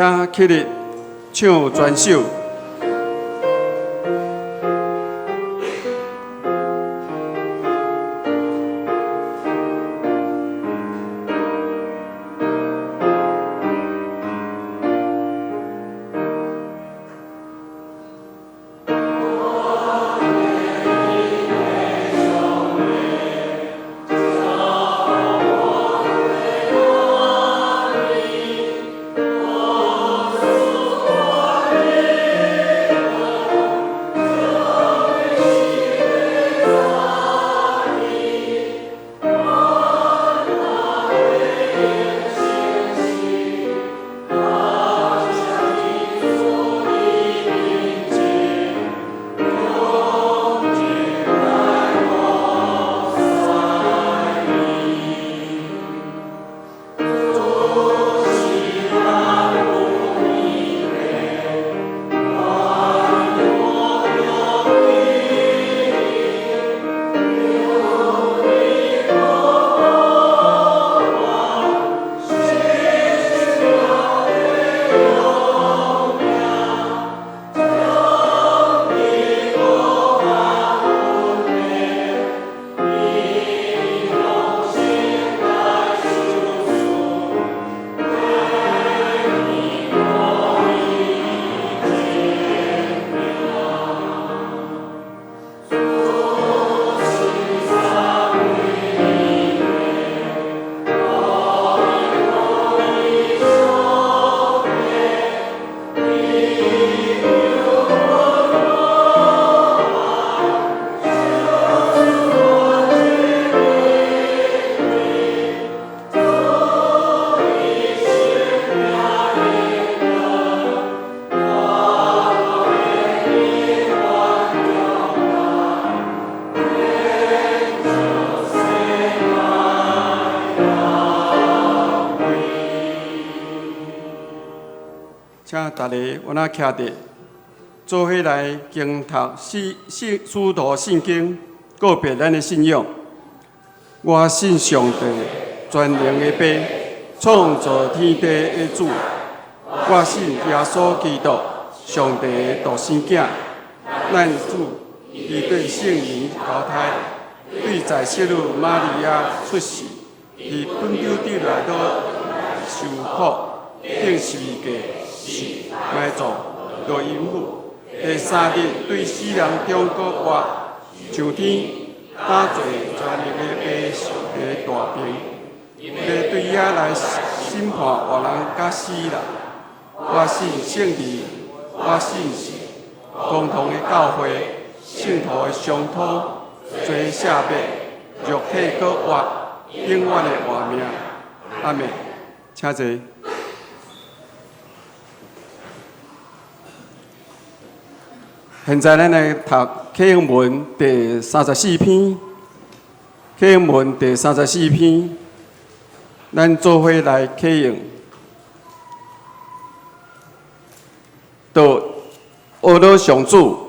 請起立唱全首。請大家阮仔徛佇做伙來恭讀使使使徒信經，告白咱的信仰。我信上帝全能的父，創造天地的主。我信耶穌基督，上帝的獨生囝，咱主，伊對聖靈投胎，對在聖女瑪利亞出世，佇本丟彼拉多受苦，釘十字架，死，埋葬，落陰府，第三日對死人中復活，上天，搭坐全能的父上帝大爿，欲對遐來審判活人佮死人。我信聖靈，我信共同的教會，聖徒的相托，罪赦免，肉體閣活，永遠的活命。阿們，請坐。現在咱來讀啟應文第三十四篇。啟應文第三十四篇，咱做伙來啟應。到呵咾上主。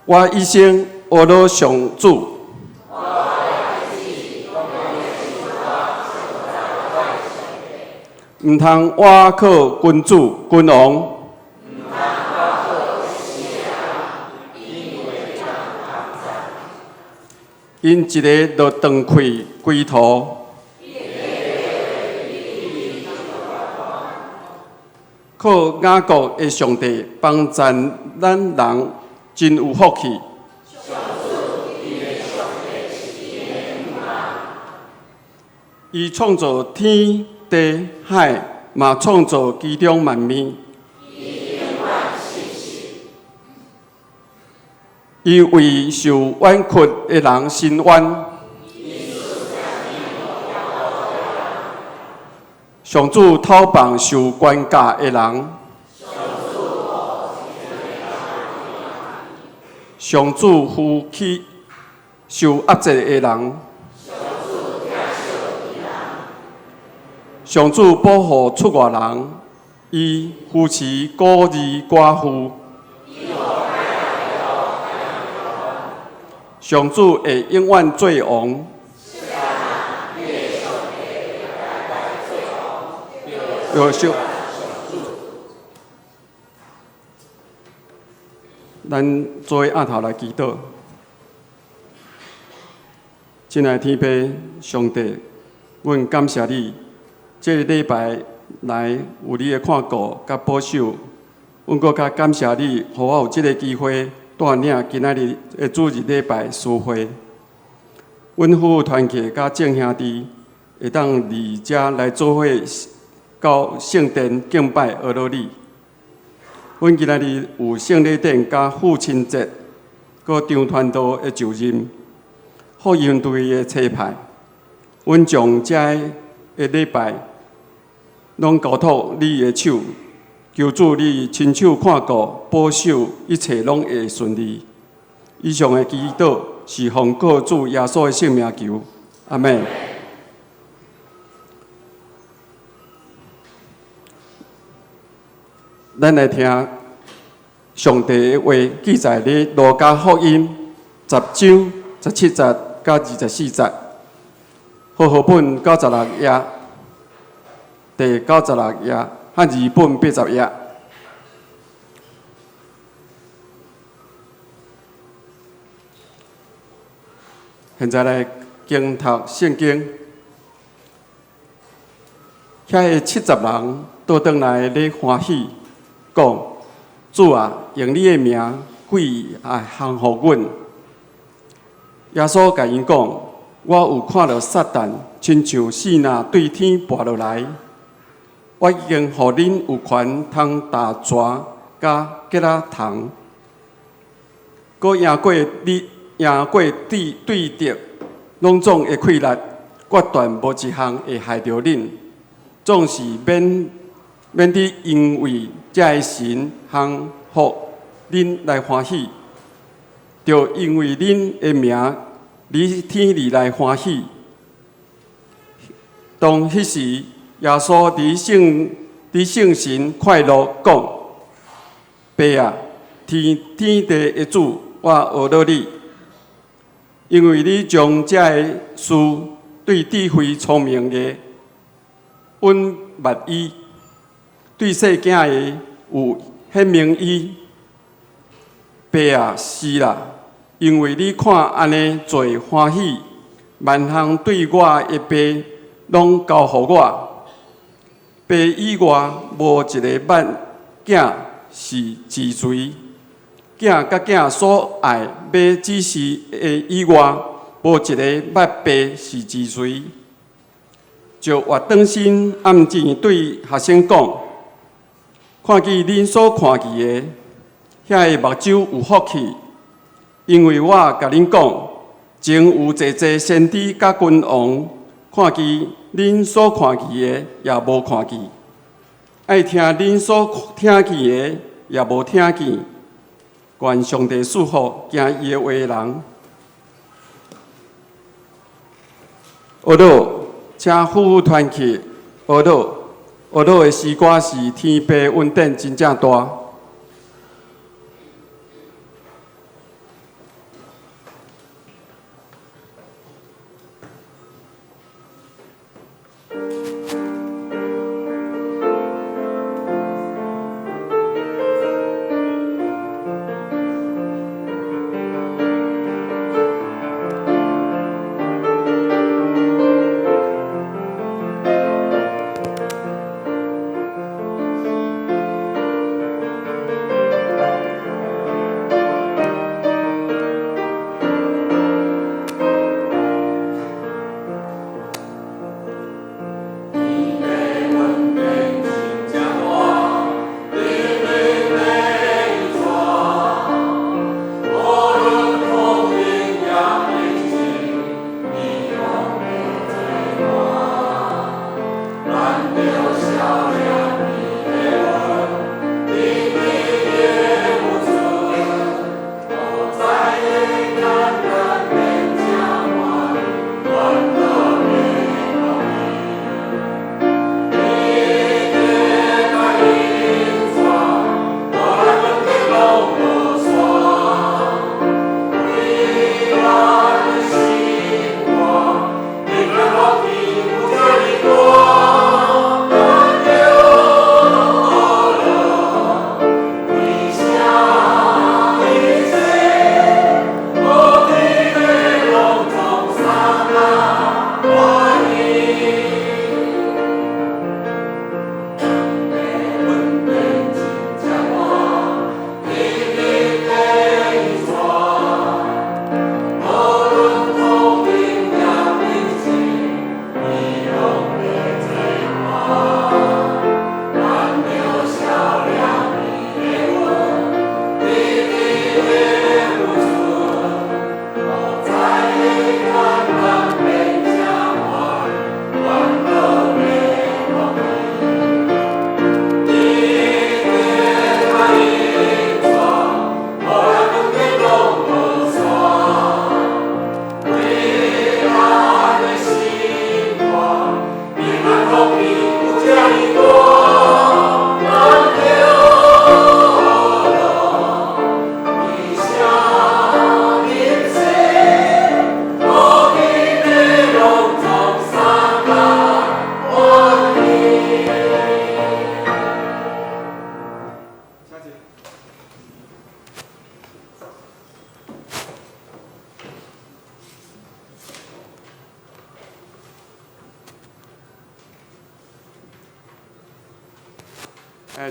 我一生呵咾上主。毋通倚靠君主、君王。𪜶一个就斷開歸途。靠雅各的上帝幫贊咱人，真有福氣。伊創造天地海，嘛創造其中萬物。伊為受冤屈的人伸冤。上主討放受關押的人。上主扶起受壓制的人。上主保護出外人，伊扶持孤兒寡婦。上主會永遠做王。有秀。咱做伙徛頭來祈禱。親愛的天父上帝，阮感謝你，這个禮拜來有你的看顧佮保守，阮閣較感謝你，予我有這个機會帶領今仔日的主日禮拜司會。阮夫婦團契佮眾兄弟會當佇遮來做伙到聖殿敬拜阿羅你。阮今仔日有聖禮典佮父親節，閣張傳道的就任，福音隊的彩排，阮將遮的禮拜攏交託你的手，求主你親手看顧保守，一切攏會順利。以上的祈禱是奉告主耶穌的聖名求，阿們。咱來聽上帝的話，記載佇路加福音10章17節到24節，和合本96頁，第96頁，漢字本80頁。現在來經讀聖經，遐个七十人倒轉來咧歡喜，講：主啊，用你的名，鬼也降服阮。耶穌共𪜶講：我有看著撒旦親像爍爁對天跋落來，我已經予恁有權通踏蛇佮蛤仔蟲，閣贏過你，贏過對對敵，攏總的氣力，決斷無一項會害著恁。總是免免得因為遮个神降服恁來歡喜，著因為恁的名佇天裡來歡喜。當彼時，耶穌佇聖神快樂講：爸啊，天天地的主，我阿羅你，因為你將這个事對智慧聰明的隱密伊，對細囝的有顯明伊。爸啊，是啦，因為你看按呢做歡喜，萬項對我的爸攏交予我。爸以外無一个捌囝是治罪，囝佮囝所愛欲指示的以外，無一个捌爸是治罪。就活轉身暗箭對學生講：看見恁所看見的，遐个目睭有福氣，因為我共恁講，曾有濟濟先知佮君王，看見恁所看見的，也無看見；愛聽恁所聽見的，也無聽見。願上帝賜福行伊的話的人。阿羅，請夫婦團契。阿羅，阿羅的詩歌是天父恩典真正大。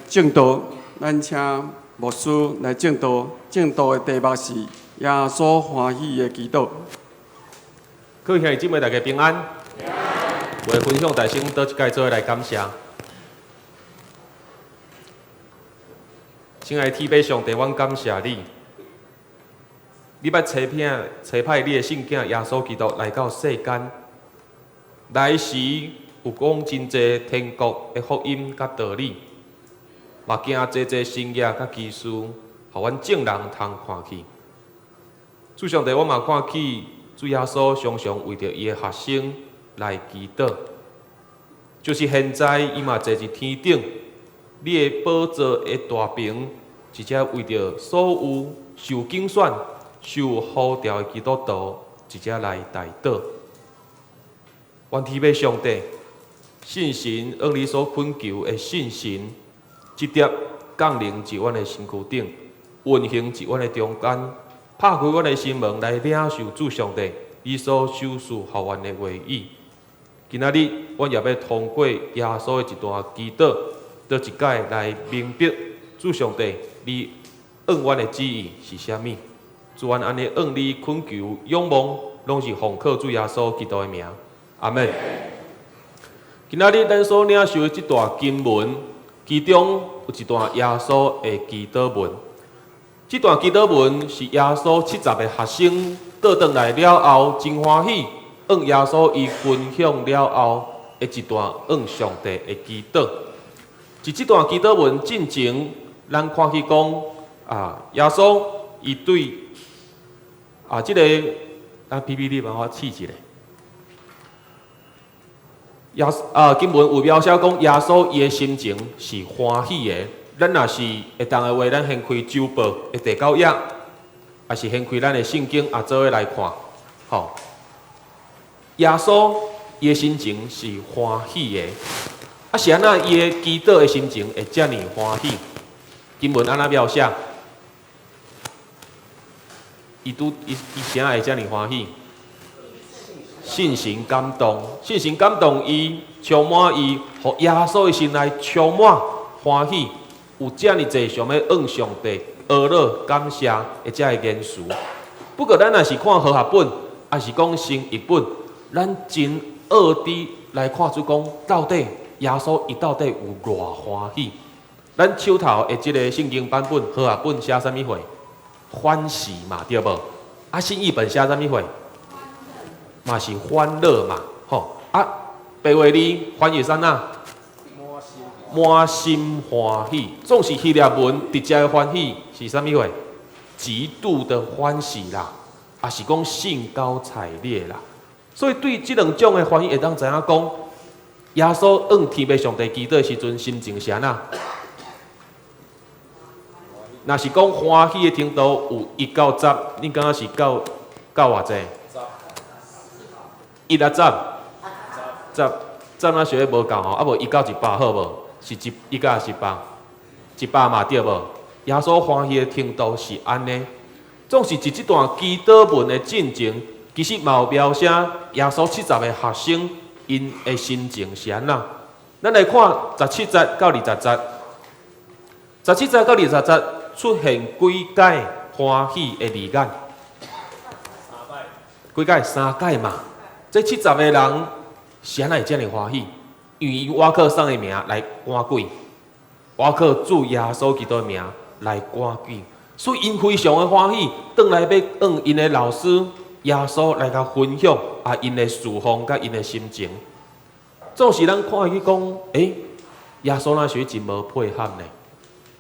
證道，咱請牧師來證道。證道的題目是耶穌歡喜的祈禱。各位兄弟姊妹，大家平安。有的分享大聲，倒一擺做伙來感謝。親愛的天父上帝，阮感謝你。你捌差派差派你的聖囝耶穌基督來到世間，來時有講真濟天國的福音佮道理，嘛行濟濟神蹟佮奇事，予阮眾人通看見。主上帝，我嘛看見主耶穌常常為著伊的學生來祈禱，就是現在伊嘛坐佇天頂，你的寶座的大爿，直接為著所有受揀選、受呼召的基督徒，直接來代禱。願天父上帝，聖神向你所懇求的聖神，直接降臨佇阮的身軀頂，運行佇阮的中間，拍開阮的心門來領受主上帝你所賞賜予阮的話語。今仔日，阮也欲通過耶穌的一段祈禱，倒一擺來明白主上帝你向阮的旨意是啥物。主，阮按呢向你懇求仰望，攏是奉靠主耶穌基督的名。阿們。今仔日咱所領受的這段經文，其中有一段耶穌的祈禱文。這段祈禱文是耶穌70个學生倒轉來了後，真歡喜，向耶穌伊分享了後的一段向上帝的祈禱。佇這段祈禱文進前，咱看見講啊，耶穌伊對啊，這個咱 PPT 幫我試一下。耶啊，經文有描寫講耶穌伊的心情是歡喜的。咱若是會當的話，咱掀開周報的第九頁，抑是掀開咱的聖經啊，做伙來看。吼，耶穌伊的心情是歡喜的，啊是按怎伊的祈禱的心情會遮爾歡喜？經文按怎描寫？伊拄伊伊啥會遮爾歡喜？聖神感動，聖神感動伊，充滿伊，予耶穌的心內充滿歡喜，有遮爾濟想欲向上帝阿樂感謝的遮个言辭。不過，咱若是看和合本，抑是講新譯本，咱真學佇來看出講，到底耶穌伊到底有偌歡喜？咱手頭的這个聖經版本和合本寫啥物貨？歡喜嘛，對無？啊，新譯本寫啥物貨？嘛是歡樂嘛，吼啊！白話字翻譯啥啊？滿心歡喜，總是希臘文直接的歡喜是啥物貨？極度的歡喜啦，抑是講興高采烈啦。所以對這兩種的歡喜，會當知影講，耶穌向天父上帝祈禱的時陣，心情是按怎？若是講歡喜的程度有1到10，你感覺是到到偌濟？一啊十，十十若想欲無夠吼，啊無1到100好無？是一一甲是百，100嘛對無？耶穌歡喜的程度是按呢，總是佇這段祈禱文的進前，其實嘛有描寫耶穌七十個學生𪜶的心情是按怎。咱來看十七節到20節，十七節到20節出現幾擺歡喜的字眼？幾擺？三擺嘛。這七十個人是按怎會遮爾歡喜？因為𪜶倚靠啥的名來趕鬼，倚靠主耶穌基督的名來趕鬼，所以𪜶非常的歡喜，轉來欲向𪜶的老師耶穌來共分享啊，𪜶的侍奉佮𪜶的心情。總是咱看去講，欸，耶穌若是真無配合呢？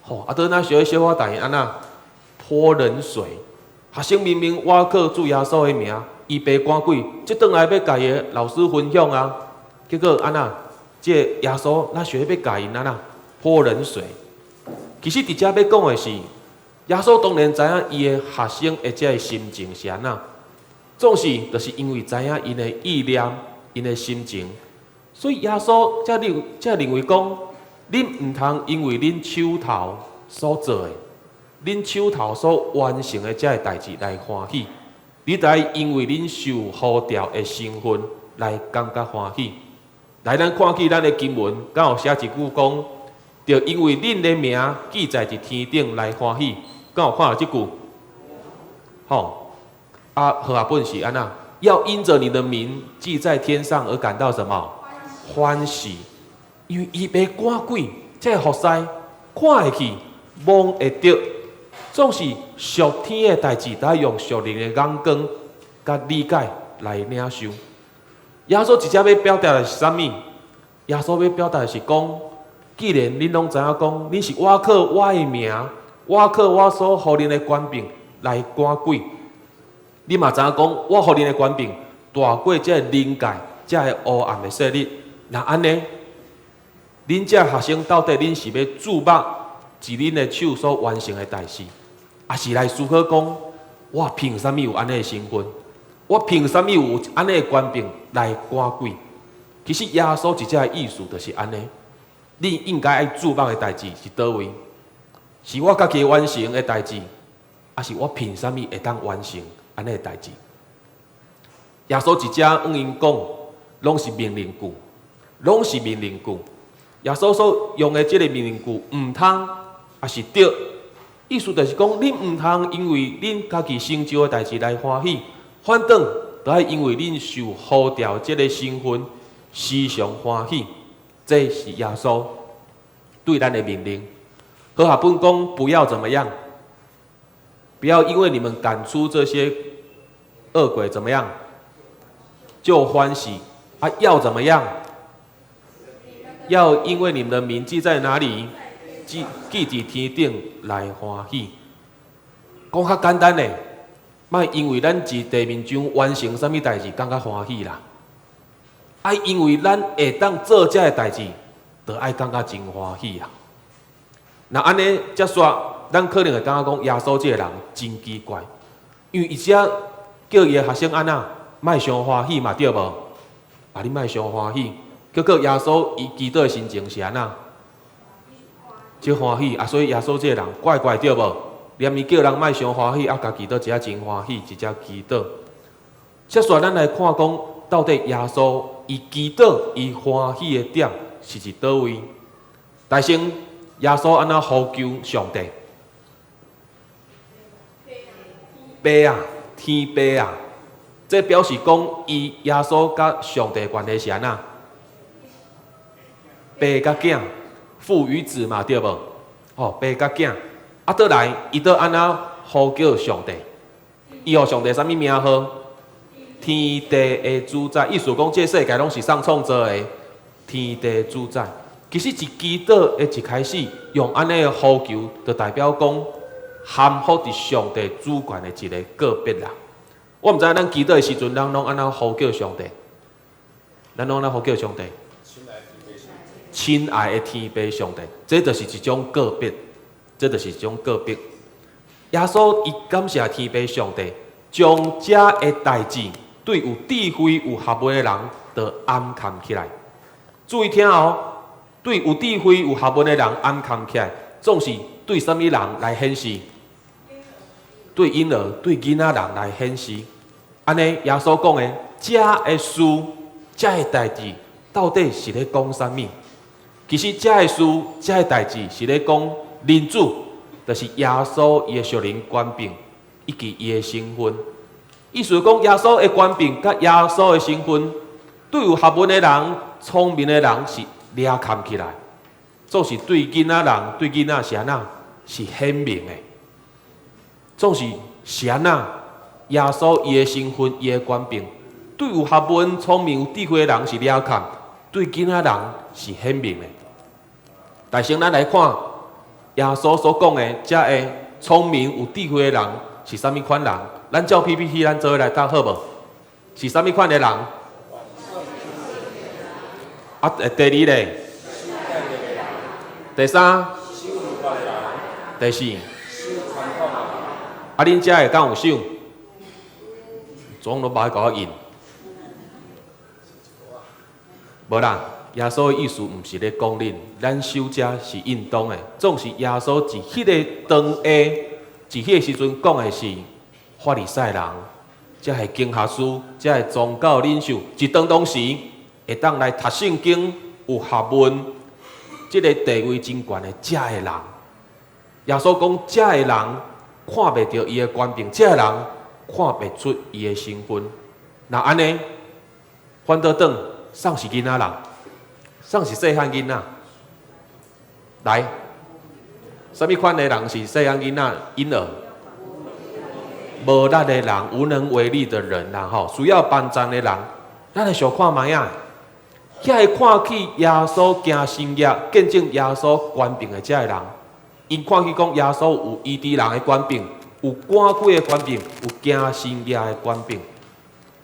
吼，啊，倒若小小可代按怎潑冷水？學生明明倚靠主耶穌的名。伊爸趕鬼，這轉來欲共伊的老師分享啊，結果按怎？這個耶穌若想欲共𪜶按怎潑冷水？其實佇遮欲講的是，耶穌當然知影伊的學生的這个心情是按怎，總是就是因為知影𪜶的意念、𪜶的心情，所以耶穌才認才認為講，恁毋通因為恁手頭所做的、恁手頭所完成的這个代誌來歡喜。你得因為恁受呼召的身份來感覺歡喜。來，咱看見咱的經文，敢有寫一句講，著因為恁的名記載佇天頂來歡喜。敢有看著這句？吼，啊，和合本是按怎？要因著你的名記在天上而感到什麼？歡喜。因為伊欲趕鬼，這个服侍看會去，摸會著，總是屬天的代誌，著愛用屬靈的眼光佮理解來領受。耶穌直接欲表達的是啥物？耶穌欲表達的是講，既然恁攏知影講，恁是倚靠我的名，倚靠我所予恁的權柄來趕鬼，你嘛知影講，我予恁的權柄大過這個靈界、這个黑暗的勢力。若按呢，恁這學生到底恁是欲注目佇恁的手所完成的代誌，抑是來思考講，我憑啥物有按呢的身份？我憑啥物有按呢的權柄來趕鬼？其實耶穌一只的意思就是按呢，你應該愛注目的代誌是佗位？是我家己完成的代誌，抑是我憑啥物會當完成按呢的代誌？耶穌一只向𪜶講，攏是命令句，攏是命令句。耶穌所用的這个命令句，毋通，抑是著，意思就是講，恁毋通因為恁家己成就的代誌來歡喜，反轉，著愛因為恁受呼召這个身份，時常歡喜。這是耶穌對咱的命令。和合本講不要怎麼樣，不要因為你們趕出這些惡鬼怎麼樣，就歡喜啊？要怎麼樣？要因為你們的名記在哪裡？記記佇天頂來歡喜。講較簡單咧，莫因為咱佇地面上完成啥物代誌，感覺歡喜啦。愛因為咱會當做這个代誌，就愛感覺真歡喜啊。若按呢，才煞，咱可能會感覺講耶穌這个人真奇怪，因為伊遮叫伊的學生按怎，莫傷歡喜嘛，對無？啊，你莫傷歡喜，結果耶穌伊祈禱的心情是按怎？足歡喜啊！所以耶穌這个人怪怪對無？連伊叫人莫傷歡喜，啊，家己都一下真歡喜，一直祈禱。接續咱來看講，到底耶穌伊祈禱伊歡喜的點是佇佗位？大先，耶穌按怎呼求上帝？爸啊，天爸啊！這表示講，伊耶穌佮上帝關係是按怎？爸佮囝，父與子嘛，對無？哦，爸佮囝，啊，倒來，伊閣按怎呼叫上帝？伊予上帝啥物名號？天地的主宰，意思講，這世界攏是誰創造的？天地主宰。其實，一祈禱的一開始，用按呢的呼求，就代表講含糊佇上帝主權的一个告別啦。我毋知影咱祈禱的時陣，咱攏按怎呼叫上帝？咱攏按怎呼叫上帝？親愛的天父上帝，這就是一種告別，這就是一種告別。耶穌伊感謝天父上帝，將這个代誌對有智慧、有學問的人，都掩藏起來。注意聽哦，對有智慧、有學問的人掩藏起來，總是對啥物人來顯示？對嬰兒、對囡仔人來顯示。按呢，耶穌講的這个事、這个代誌，到底是咧講啥物？其實這个事、這个代誌是咧講人子，就是耶穌伊的屬靈權柄以及伊的身份。意思講，耶穌的權柄佮耶穌的身份，對有學問的人、聰明的人是掠藏起來，總是對囡仔人、對囡仔是按怎？是顯明的。總是是按怎？耶穌伊的身份、伊的權柄，對有學問、聰明、有智慧的人是掠藏，對囡仔人是顯明的。但先咱來看耶穌所講的，這个聰明有智慧的人是啥物款人？咱照 PPT，咱做伙來讀好無？是啥物款的人？啊，第二咧？第三？第四？啊，恁遮的敢有守？總攏無愛共我印。無啦，耶穌的意思毋是咧講恁，咱守遮是應當的。總是耶穌佇彼个當下，佇彼个時陣講的是法利賽人，遮的經學師，遮的宗教領袖，佇當當時會當來讀聖經、有學問、這个地位真懸的遮个人。耶穌講，遮个人看袂著伊的權柄，遮个人看袂出伊的身份。若按呢，反倒轉，啥是囡仔人？啥是細漢囡仔？來，啥物款的人是細漢囡仔？嬰兒，無力的人，無能為力的人啦，吼，需要幫贊的人。咱來想看覓仔，遐个看起耶穌行神蹟，見證耶穌權柄的遮个人，𪜶看起講耶穌有醫治人的權柄，有趕鬼的權柄，有行神蹟的權柄。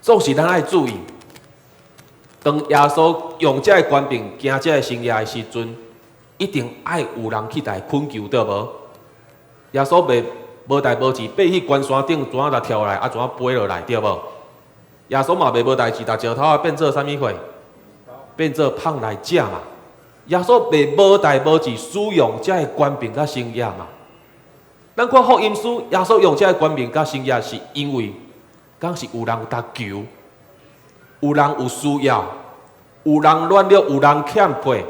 總是咱愛注意，當耶穌用這个權柄行這个神蹟的時陣，一定愛有人去共伊懇求，對無？耶穌袂無代無誌，爬去懸山頂，怎啊跳來，啊怎啊飛落來，對無？耶穌嘛袂無代誌，逐石頭仔變做啥物貨？變做麭來食嘛。耶穌袂無代無誌使用這个權柄佮神蹟嘛。咱看福音書，耶穌用這个權柄佮神蹟，是因為敢是有人共求，有人有需要，有人軟弱，有人欠缺，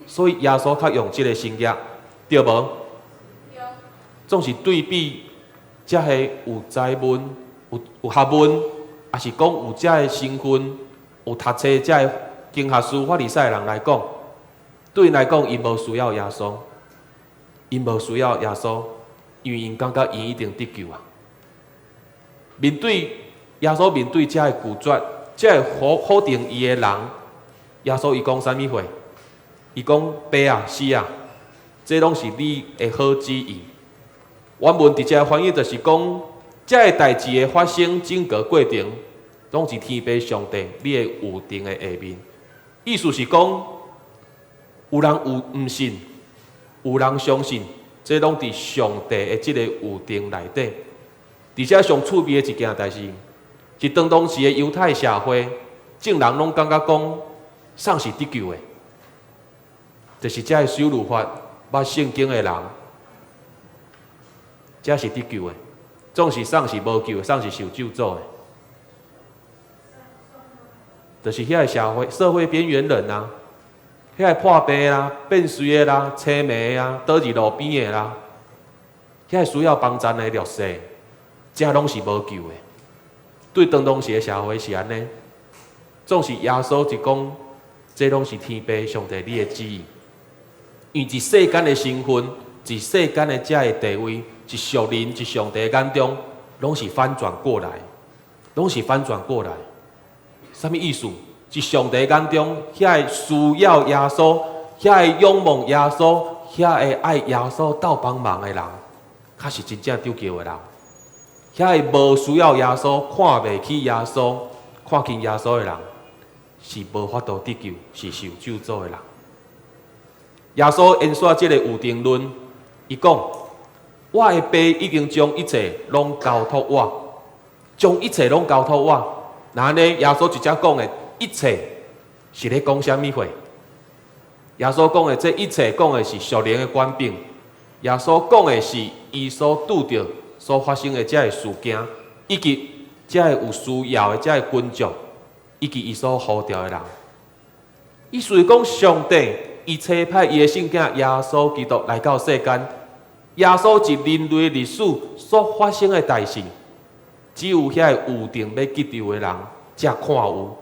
所以耶穌較用這个神蹟，對無？總是對比這个有哉問、有學問，抑是講有這个身份、有讀冊這个經學師、法利賽人來講，對𪜶來講，𪜶無需要耶穌，𪜶無需要耶穌，因為𪜶感覺𪜶一定得救啊。面對耶穌，面對這个拒絕、這个否定伊的人，耶穌伊講啥物話？伊講：爸啊，是啊，這攏是你的好旨意。原文直接翻譯就是講，這个代誌的發生整個過程，攏是天父上帝你的預定的下面。意思是講，有人有毋信，有人相信，這攏佇上帝的這个預定內底。而且上趣味的一件代誌，是當當時的猶太社會，眾人攏感覺講，啥是得救的？就是這个守律法、捌聖經的人，這是得救的。總是啥是無救的，啥是受咒詛的？就是遐个社會邊緣人啊，遐个破病啦、變隨的啦、青盲的啊、倒佇路邊的啦，遐个需要幫贊的弱勢，這攏是無救的。對當當時的社會是按呢，總是耶穌一講，這攏是天父上帝你的旨意。因為佇世間的身份，佇世間的這个地位，佇屬靈、佇上帝眼中，攏是反轉過來，攏是反轉過來。啥物意思？佇上帝眼中，遐个需要耶穌，遐个仰望耶穌，遐个愛耶穌鬥幫忙的人，較是真正得救的人。遐个無需要耶穌、看袂起耶穌、看輕耶穌的人，是無法度得救，是受咒詛的人。耶穌延續這个預定論，伊講：我的爸已經將一切攏交託我，將一切攏交託我。若按呢，耶穌直接講的一切是咧講啥物話？耶穌講的這一切講的是屬靈的權柄。耶穌講的是伊所拄著、所發生的這个事件，以及這个有需要的這个群眾，以及伊所呼召的人。意思是講，上帝伊差派伊的聖子耶穌基督來到世間。耶穌佇人類歷史所發生的代誌，只有遐个預定欲得救的人，才看有，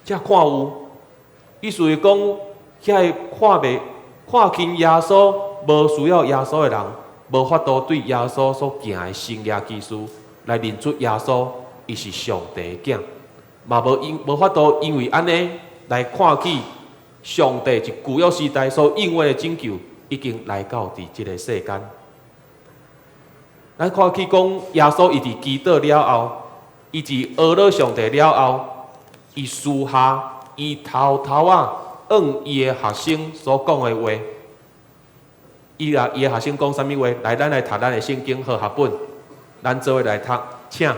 才看有。意思是講，遐個看袂看輕耶穌、無需要耶穌的人，無法度對耶穌所行的神蹟奇事來認出耶穌伊是上帝的囝，嘛無因無法度因為按呢來看起上帝佇舊約時代所應許的拯救已經來到佇這个世間。咱看起講，耶穌伊佇祈禱了後，伊佇阿羅上帝了後，伊私下，伊偷偷仔向伊的學生所講的話，伊共伊的學生講啥物話？來，咱來讀咱的聖經和合本，咱做伙來讀，請。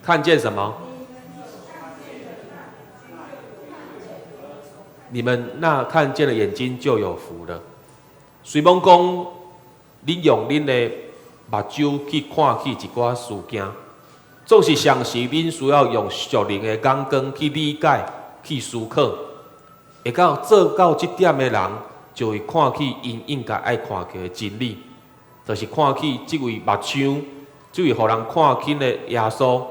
看見什麼？你們那看見的眼睛就有福了。雖罔講，恁用恁的目睭去看起一寡事件，總是常時恁需要用屬靈的眼光去理解、去思考。會到做到這點的人，就會看起𪜶應該愛看見的真理，就是看起這位牧師，這位予人看輕的耶穌，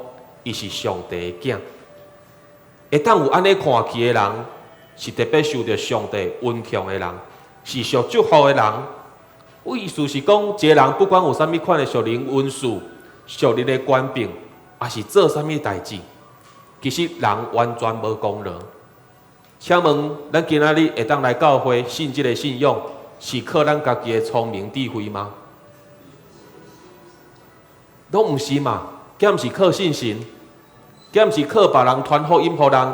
伊是上帝的囝。會當有按呢看起的人，是特別受著上帝恩寵的人，是受祝福的人。意思是講，一個人不管有啥物款的屬靈恩賜、屬靈的權柄，抑是做啥物代誌，其實人完全無功勞。請問，咱今仔日會當來教會信這个信仰，是靠咱家己的聰明智慧嗎？攏毋是嘛？敢毋是靠信心？敢毋是靠別人傳福音予人？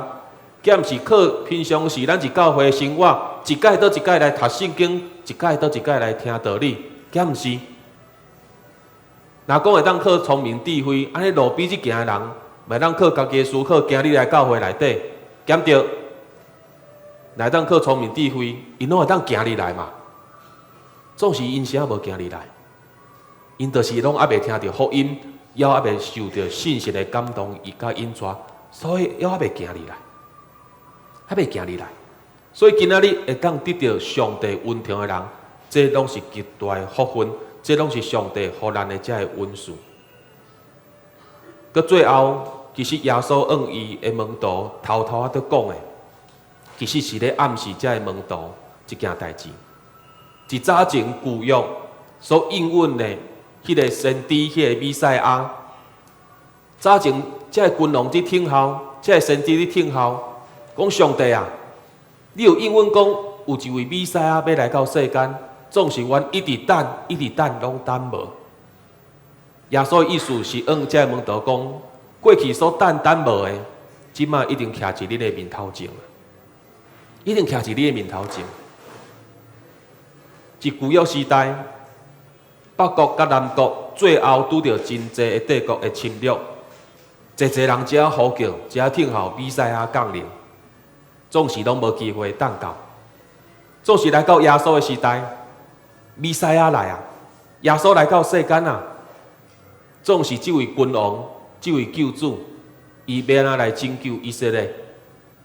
敢毋是靠平常時咱佇教會生活，一擺閣一擺來讀聖經，一擺閣一擺來聽道理？敢毋是？若講會當靠聰明智慧，按呢路邊這行的人，會當靠家己的思考，行入來教會內底，敢著？若會當靠聰明智慧，𪜶攏會當行入來嘛？總是𪜶啥無行入來，𪜶就是攏猶未聽著福音，猶猶未受著聖神的感動伊佮引帶，所以猶猶未行入來，猶未行入來。所以今仔日會當得著上帝恩寵的人，這攏是極大的福分，這攏是上帝予咱的這个恩賜。閣最後，其實耶穌向伊的門徒偷偷仔佇講的，其實是咧暗示這个門徒一件代誌。佇早前舊約所應允的彼个先知，彼个彌賽亞，早前這个君王佇等候，這个先知佇等候，講上帝啊，你有應允講有一位彌賽亞欲來到世間，總是阮一直等，一直等，攏等無。耶穌的意思是向這个門徒講，過去所等等無的，這馬已經徛佇恁的面頭前，已經徛佇恁的面頭前。佇舊約時代，北國佮南國最後拄著真濟的帝國的侵略，濟濟人只呼叫，只等候彌賽亞降臨，總是攏無機會等到。總是來到耶穌的時代，彌賽亞來啊，耶穌來到世間啊，總是這位君王，這位救主，伊欲按怎來拯救以色列，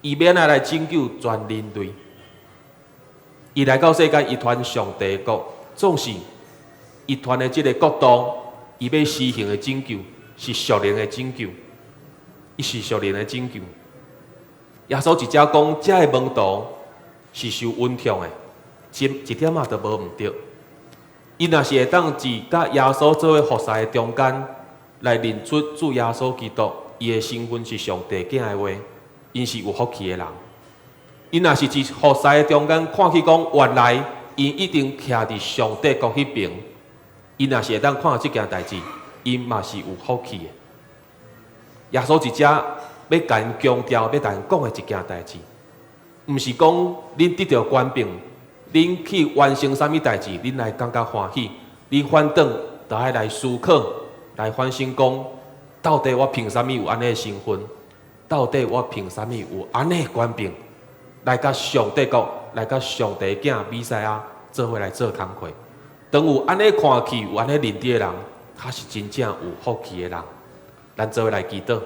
伊欲按怎來拯救全人類。伊來到世間，伊傳上帝的國，總是伊傳的這个國度，伊欲施行的拯救是屬靈的拯救，伊是屬靈的拯救。耶穌直接講，這个門徒是受恩寵的，一一點仔都無毋對。伊若是會當佇佮耶穌做伙服侍的中間，來認出主耶穌基督，伊的身份是上帝囝的話，𪜶是有福氣的人。𪜶若是佇服侍的中間看起講，原來𪜶已經徛佇上帝國彼爿。𪜶若是會當看這件代誌，𪜶嘛是有福氣的。耶穌佇遮欲共𪜶強調，欲共𪜶講的一件代誌，毋是講恁得著權柄，恁去完成啥物代誌，恁來感覺歡喜，恁反轉就愛來思考，來反省講，到底我憑啥物有按呢的身份？到底我憑啥物有按呢的權柄？來佮上帝國，來佮上帝囝彌賽亞做伙來做工課。當有按呢看去，有按呢認知的人，較是真正有福氣的人。咱做伙來祈禱。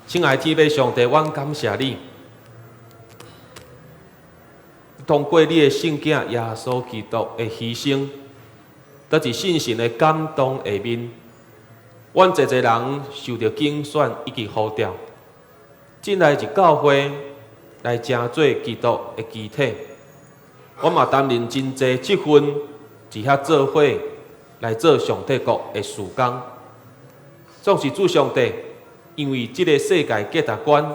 親愛的天父上帝，阮感謝你，通過你的聖囝耶穌基督的犧牲，佇佇聖神的感動下面，阮濟濟人受著揀選以及呼召，進來入教會來成做基督的肢體。阮嘛擔任真濟職分，佇遐做伙來做上帝國的事工。總是主上帝，因為這个世界價值觀，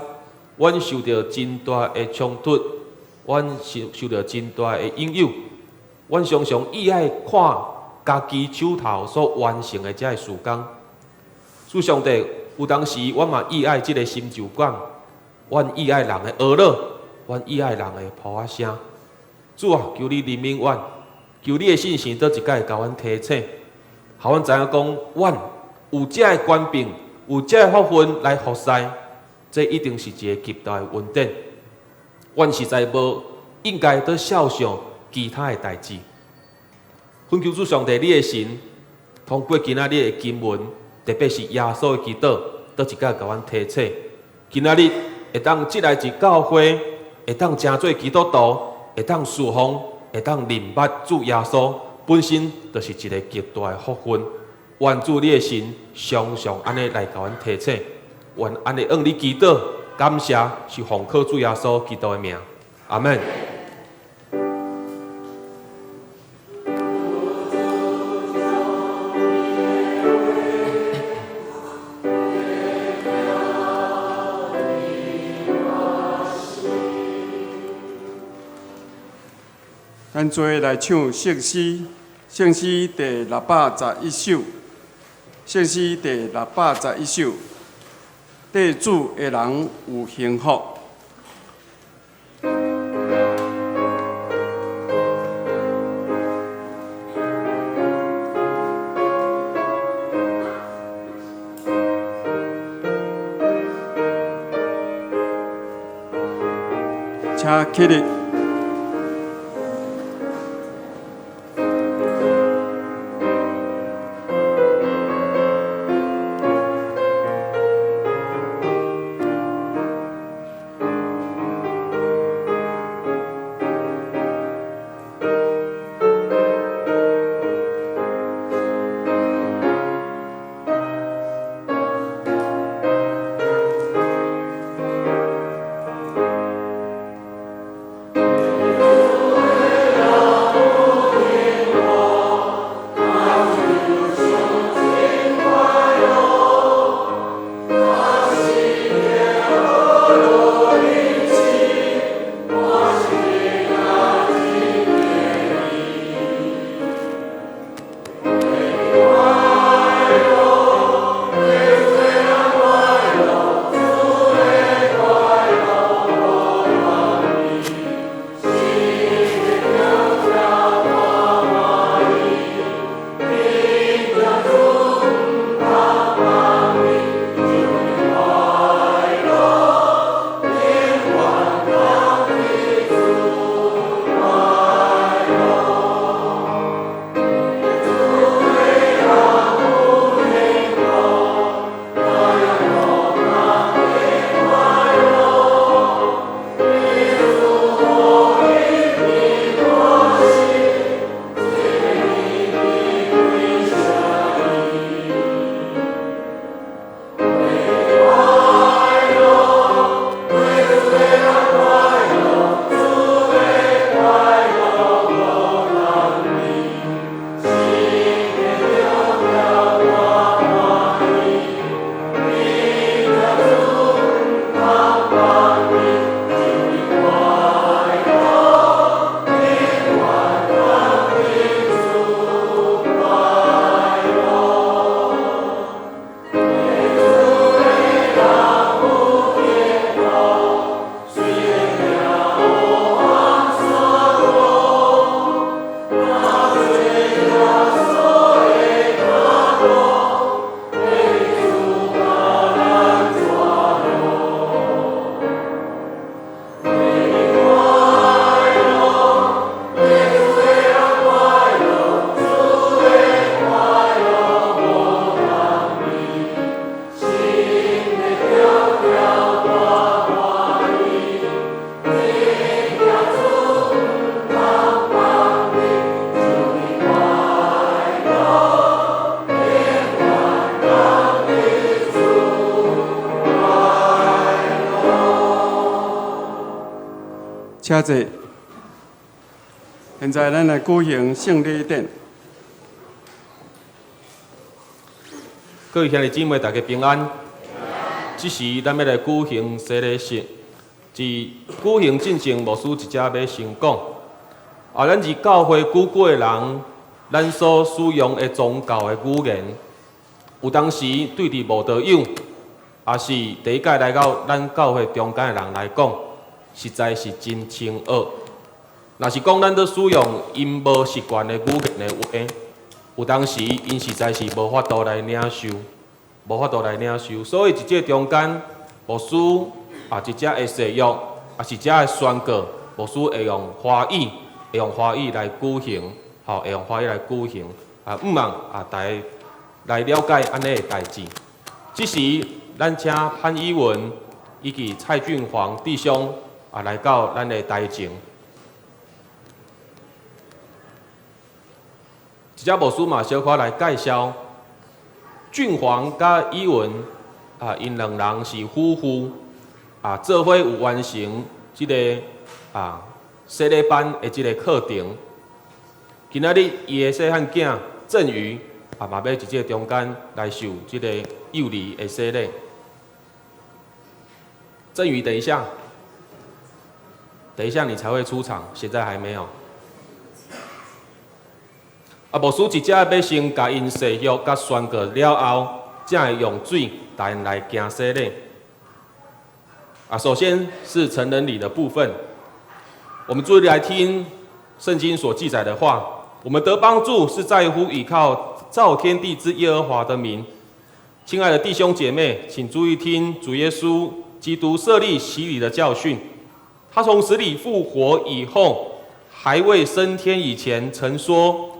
阮受著真大的衝突，阮受著真大的引誘，阮常常意愛看家己手頭所完成的這个事工。主上帝，有當時阮嘛意愛這个成就感，阮意愛人的呵咾，阮意愛人的噗仔聲。主啊，求你憐憫阮，求你的聖神閣一擺共阮提醒，予阮知影講，阮有這个權柄，有這个福分來服侍，這一定是一个極大的恩典。阮實在無應該閣肖想其他的代誌。懇求主上帝，你的神通過今仔日的經文，特別是耶穌的祈禱，閣一擺共阮提醒。今仔日會當聚來佇教會，會當成做基督徒，會當侍奉，會當認捌主耶穌，本身就是一个極大的福分。願主你的神常常按呢來共阮提醒，願按呢向你祈禱，感謝是奉靠主耶穌基督的名，阿們。咱做伙來唱聖詩，聖詩第611首，聖詩第611首，對主的人有幸福。請起立。請坐。現在咱來舉行聖禮典。各位兄弟姊妹，大家平安。這時，咱欲來舉行洗禮式。佇舉行進前，牧師一隻欲先講。啊，咱佇教會久久的人，咱所使用的宗教的語言，有當時對佇無道友，抑是第一擺來到咱教會中間的人來講，實在是真深奧。若是講咱咧使用𪜶無習慣的語言的話，有當時𪜶實在是無法度來領受，無法度來領受。所以佇這中間，牧師啊，一隻的誓約，抑是這的宣告，牧師會用華語，會用華語來舉行，吼，會用華語來舉行。啊，向望啊，大家來了解按呢的代誌。這時，咱請潘依文以及蔡俊煌弟兄啊來到咱的台前。這遮牧師嘛小可來介紹，俊煌佮依文啊，𪜶兩人是夫婦啊，做伙有完成這个啊洗禮班的這个課程。今仔日伊的細漢囝振宇啊，嘛欲佇這个中間來受這个幼兒的洗禮。振宇，等一下，等一下你才會出場，現在還沒有。啊，牧師這遮欲先共𪜶誓約佮宣告了後，才會用水帶𪜶來行洗禮。啊，首先是成人禮的部分，我們注意來聽聖經所記載的話。我們得幫助是在乎倚靠造天地之耶和華的名。親愛的弟兄姐妹，請注意聽主耶穌基督設立洗禮的教訓。他從死裡復活以後，還未升天以前，曾說：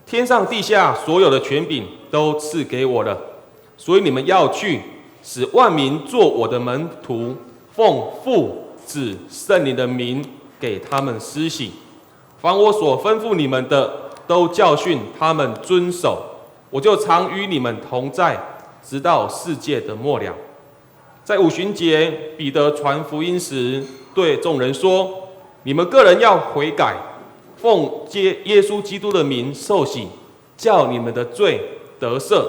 天上地下所有的權柄都賜給我了，所以你們要去，使萬民做我的門徒，奉父、子、聖靈的名給他們施洗。凡我所吩咐你們的，都教訓他們遵守。我就常與你們同在，直到世界的末了。在五旬節，彼得傳福音時，對眾人說：你們各人要悔改，奉耶穌基督的名受洗，叫你們的罪得赦，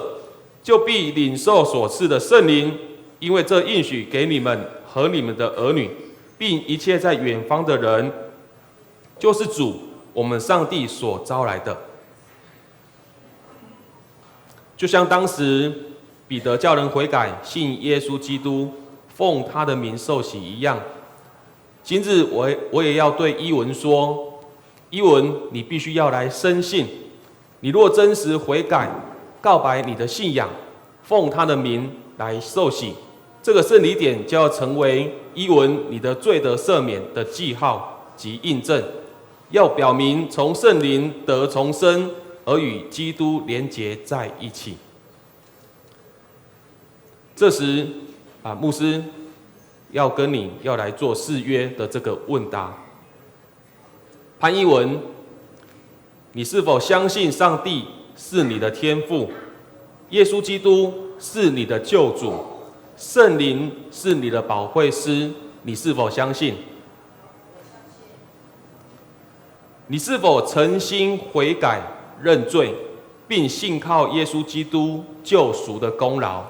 就必領受所賜的聖靈，因為這應許給你們和你們的兒女，並一切在遠方的人，就是主我們上帝所招來的。就像當時彼得叫人悔改，信耶穌基督，奉他的名受洗一樣。今日我也要對伊文說，伊文，你必須要來深信。你若真實悔改，告白你的信仰，奉他的名來受洗，這個聖禮點就要成為伊文你的罪得赦免的記號及印證，要表明從聖靈得重生而與基督連結在一起。這時啊，牧師要跟你要來做誓約的這個問答。潘依文，你是否相信上帝是你的天父，耶穌基督是你的救主，聖靈是你的保惠師？你是否相信？你是否誠心悔改認罪，並信靠耶穌基督救贖的功勞？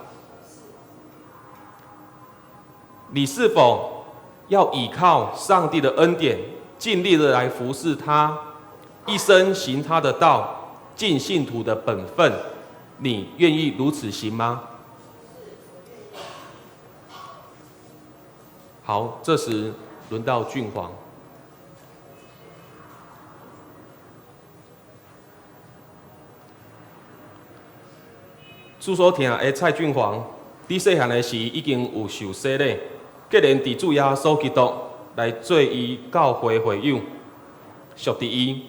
你是否要倚靠上帝的恩典，盡力的來服侍他，一生行他的道，盡信徒的本分？你願意如此行嗎？好，這時輪到俊煌。主所疼的蔡俊煌，你細漢的時已經有受洗禮，既然佇主耶穌基督來做伊教會會友，屬佇伊，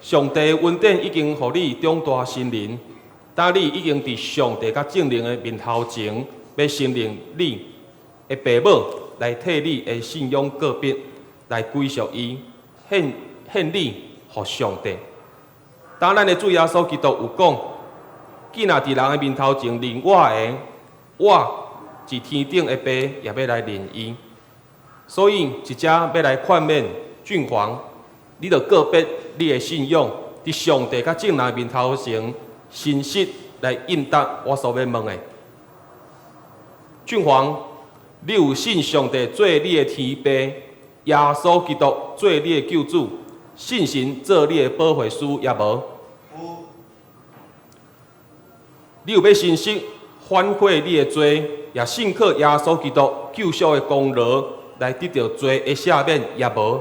上帝恩典已經予你長大成人，當你已經佇上帝佮眾人的面頭前，欲承認你的爸母來替你的信仰告別，來歸屬伊，獻你予上帝。當咱的主耶穌基督有講，既若佇人的面頭前認我的，我佇天頂的爸也欲來認伊。所以，這遮欲來勸勉俊煌，你著告別你的信仰，佇上帝佮眾人面頭前，誠實來應答我所欲問的。俊煌，你有信上帝做你的天父，耶穌基督做你的救主，信神做你的保惠師，也無？你有欲誠實反悔你的罪，也信靠耶穌基督救贖的功勞，來得著罪的赦免，也無？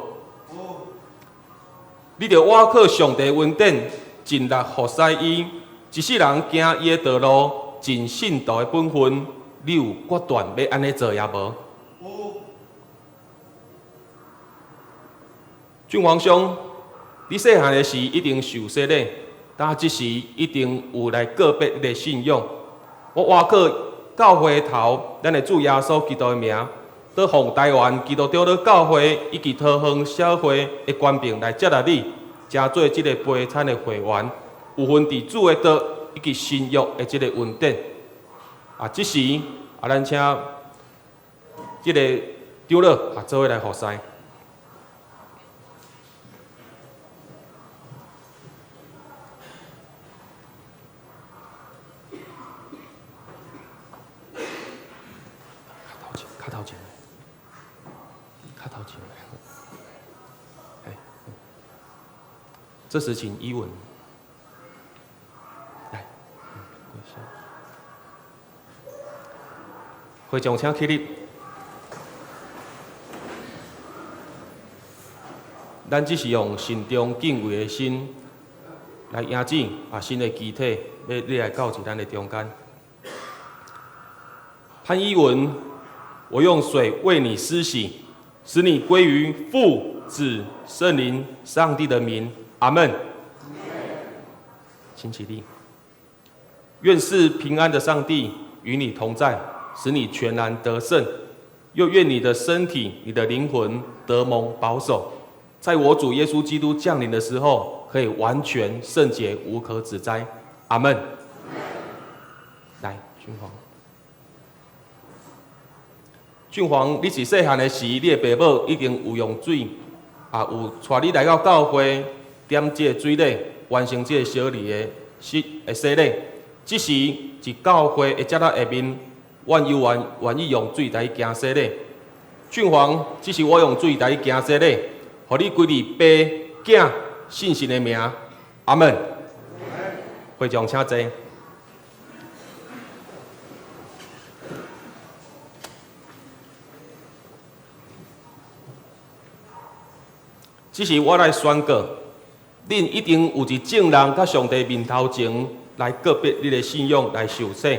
你著倚靠上帝恩典，盡力服侍伊，一世人行伊的道路，盡信徒的本分，你有決斷欲按呢做也無？俊煌兄，你細漢的時一定受洗禮，但這時一定有來告別你的信仰。我倚靠教會頭，咱的主耶穌基督的名，閣奉台灣基督長老教會以及桃園小會的權柄來接納你，成做這个陪餐的會員，有份佇主的道以及新約的這个恩典。啊，這時啊，咱請這个長老啊，做伙來服侍。較頭前，較頭前，哎，這時請伊文來，會長請起立。咱只是用心中敬畏的心來迎接啊新的肢體，欲你來到佇咱的中間。潘伊文，我用水為你施洗，使你歸於父、子、聖靈、上帝的名。阿門。請起立。願賜平安的上帝與你同在，使你全然得勝。又願你的身體、你的靈魂得蒙保守，在我主耶穌基督降臨的時候，可以完全聖潔，無可指摘。阿門。來，君皇。俊煌，你是細漢的時，你的爸母已經有用水，啊，有帶你來到教會點這个水禮，完成這个小禮的洗禮。這時，佇教會的遮仔下面，阮猶原願意用水來行洗禮。俊煌，這是我用水來行洗禮，予你歸佇爸、囝、聖神的名。阿門。會長請坐。這是我來宣告，恁一定有一眾人佮上帝面頭前來告別你的信仰來受洗。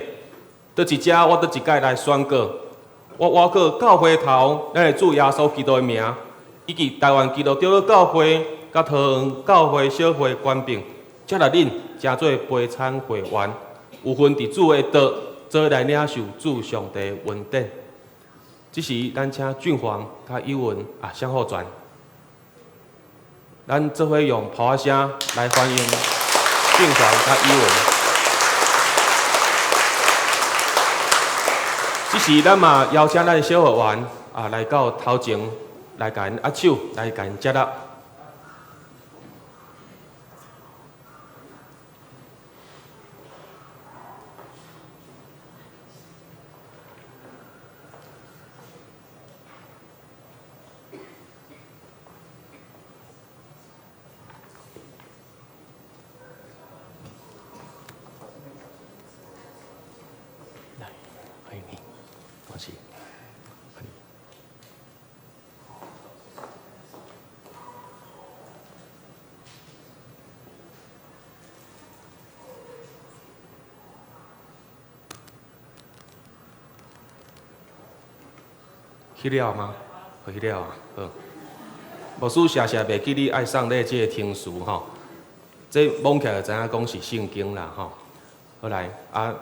佇這遮，我閣一擺來宣告，我倚靠教會頭，咱的主耶穌基督的名，以及台灣基督長老教會佮桃園教會小會權柄，接納恁成做陪餐會員，有份佇主的道，做來領受主上帝的恩典。這時，咱請俊煌佮伊文啊向後轉。咱做伙用炮仔聲來歡迎俊煌佮伊文。這時，咱嘛邀請咱的小學員啊來到頭前來共𪜶握手，來共𪜶接納。來，歡迎你，恭喜，歡迎。去了嗎？去了啊，好。牧師常常袂記你愛送禮這个程序吼，這摸起來就知影講是聖經啦吼。好來，啊，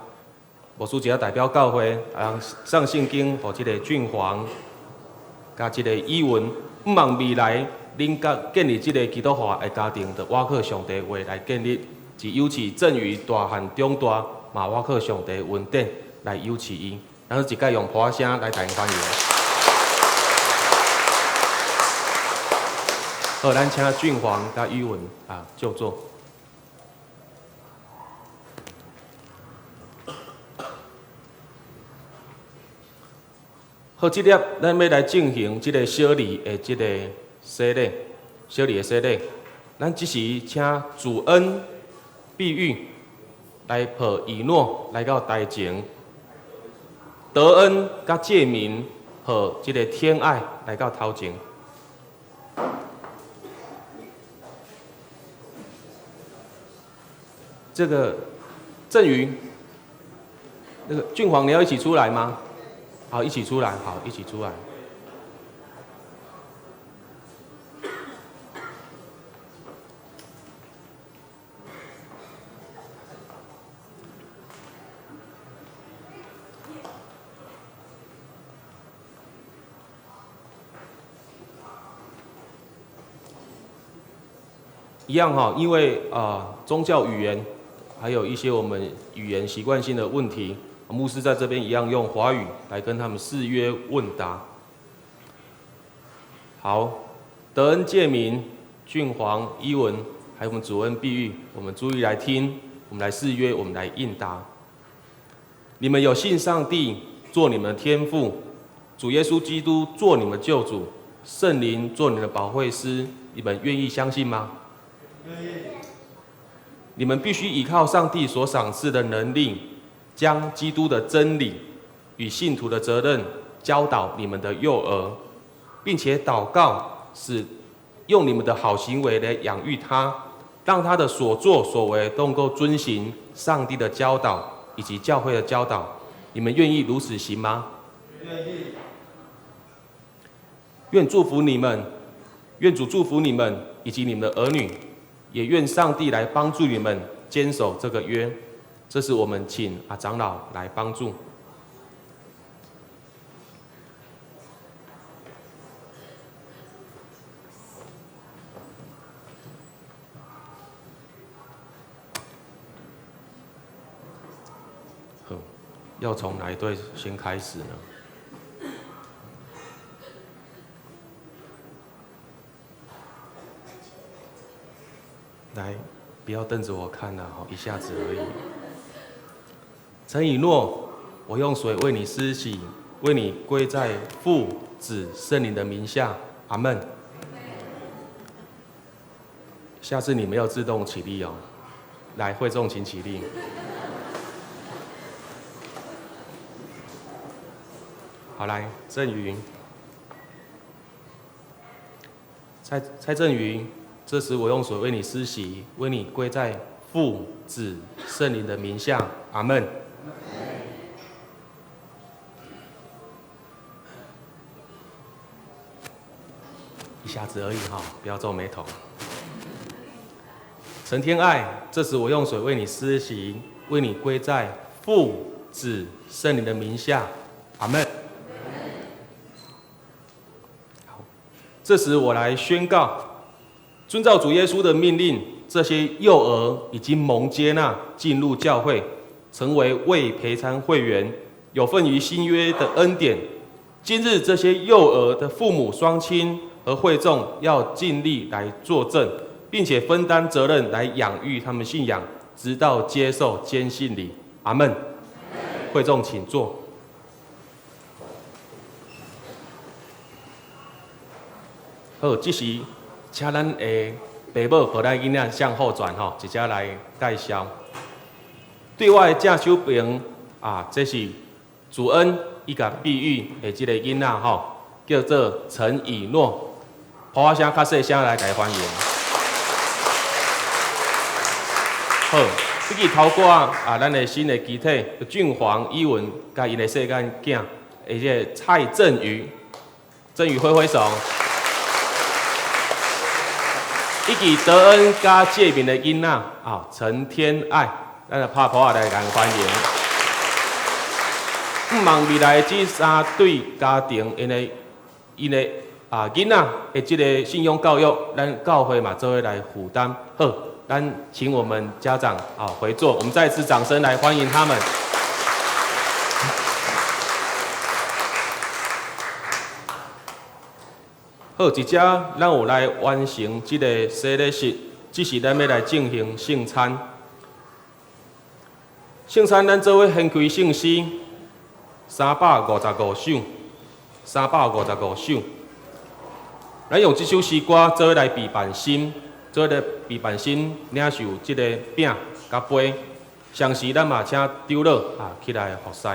牧師一下代表教會，啊，送聖經予這个俊煌，佮這个伊文，毋望未來恁佮建立這个基督化的家庭，就倚靠上帝話來建立，是尤其鄭宇大漢長大，嘛倚靠上帝恩典來扶持伊。咱一擺用破聲來共𪜶歡迎。好，咱請俊煌佮宇文啊就座。好，這粒咱欲來進行這个小禮的這个洗禮，小禮的洗禮。咱這時請主恩、碧玉來抱以諾來到台前，德恩佮介民抱這个天愛來到頭前。這個鄭宇，那個俊煌，你要一起出來嗎？好，一起出來，好，一起出來。一樣哈，因為啊宗教語言，還有一些我們語言習慣性的問題，牧師在這邊一樣用華語來跟他們誓約問答。好，德恩、介明、俊煌、伊文，還有我們主恩碧玉，我們注意來聽，我們來誓約，我們來應答。你們有信上帝做你們的天父，主耶穌基督做你們救主，聖靈做你們的保惠師，你們願意相信嗎？願意。你們必須依靠上帝所賞賜的能力，將基督的真理與信徒的責任教導你們的幼兒，並且禱告，使用你們的好行為來養育他，讓他的所作所為都能夠遵行上帝的教導以及教會的教導。你們願意如此行嗎？願意。願祝福你們，願主祝福你們以及你們的兒女，也願上帝來幫助你們堅守這個約。這是我們請啊長老來幫助。好，要從哪一對先開始呢？來，不要瞪着我看了，一下子而已。陳以諾，我用水為你施洗，為你歸在父、子、聖靈的名下，阿門。下次你們要自動起立哦。來，會眾請起立。好，來，鄭雲，蔡鄭雲，這時我用水為你施洗，為你歸在父、子、聖靈的名下，阿門。一下子而已哈，不要皺眉頭。陳天愛，這時我用水為你施洗，為你歸在父、子、聖靈的名下，阿門。好，這時我來宣告，遵照主耶穌的命令，這些幼兒已經蒙接納進入教會，成為未陪餐會員，有份於新約的恩典。今日這些幼兒的父母雙親和會眾要盡力來作證，並且分擔責任來養育他們信仰，直到接受堅信禮。阿門。會眾請坐。好，這時請咱的爸母抱咱囡仔向後轉吼，直接來介紹。對我的正手邊啊，這是主恩伊共碧玉的這個囡仔吼，叫做陳以諾。噗仔聲較細聲來共伊歡迎。好，這個頭歌啊，咱的新的肢體俊煌、伊文，佮𪜶的細漢囝，而且蔡振宇，振宇揮揮手。以及德恩佮介明的囡仔啊，陳天愛，咱來拍噗仔來共歡迎。毋望未來這三對家庭，𪜶的𪜶的啊囡仔的這個信仰教育，咱教會嘛做伙來負擔。好，咱請我們家長啊回座，我們再次掌聲來歡迎他們。好，這遮咱有來完成這個洗禮式，這是咱欲來進行聖餐。聖餐咱做伙掀開聖詩355首，355首。咱用這首詩歌做伙來備辦心，做伙來備辦心領受這個餅佮杯。同時，咱嘛請長老啊起來服侍。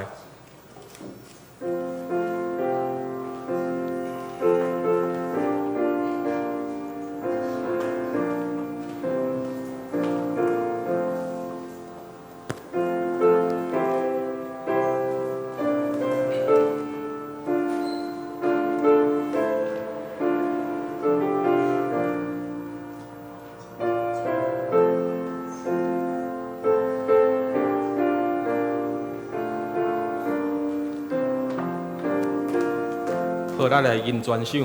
好，咱來吟全首。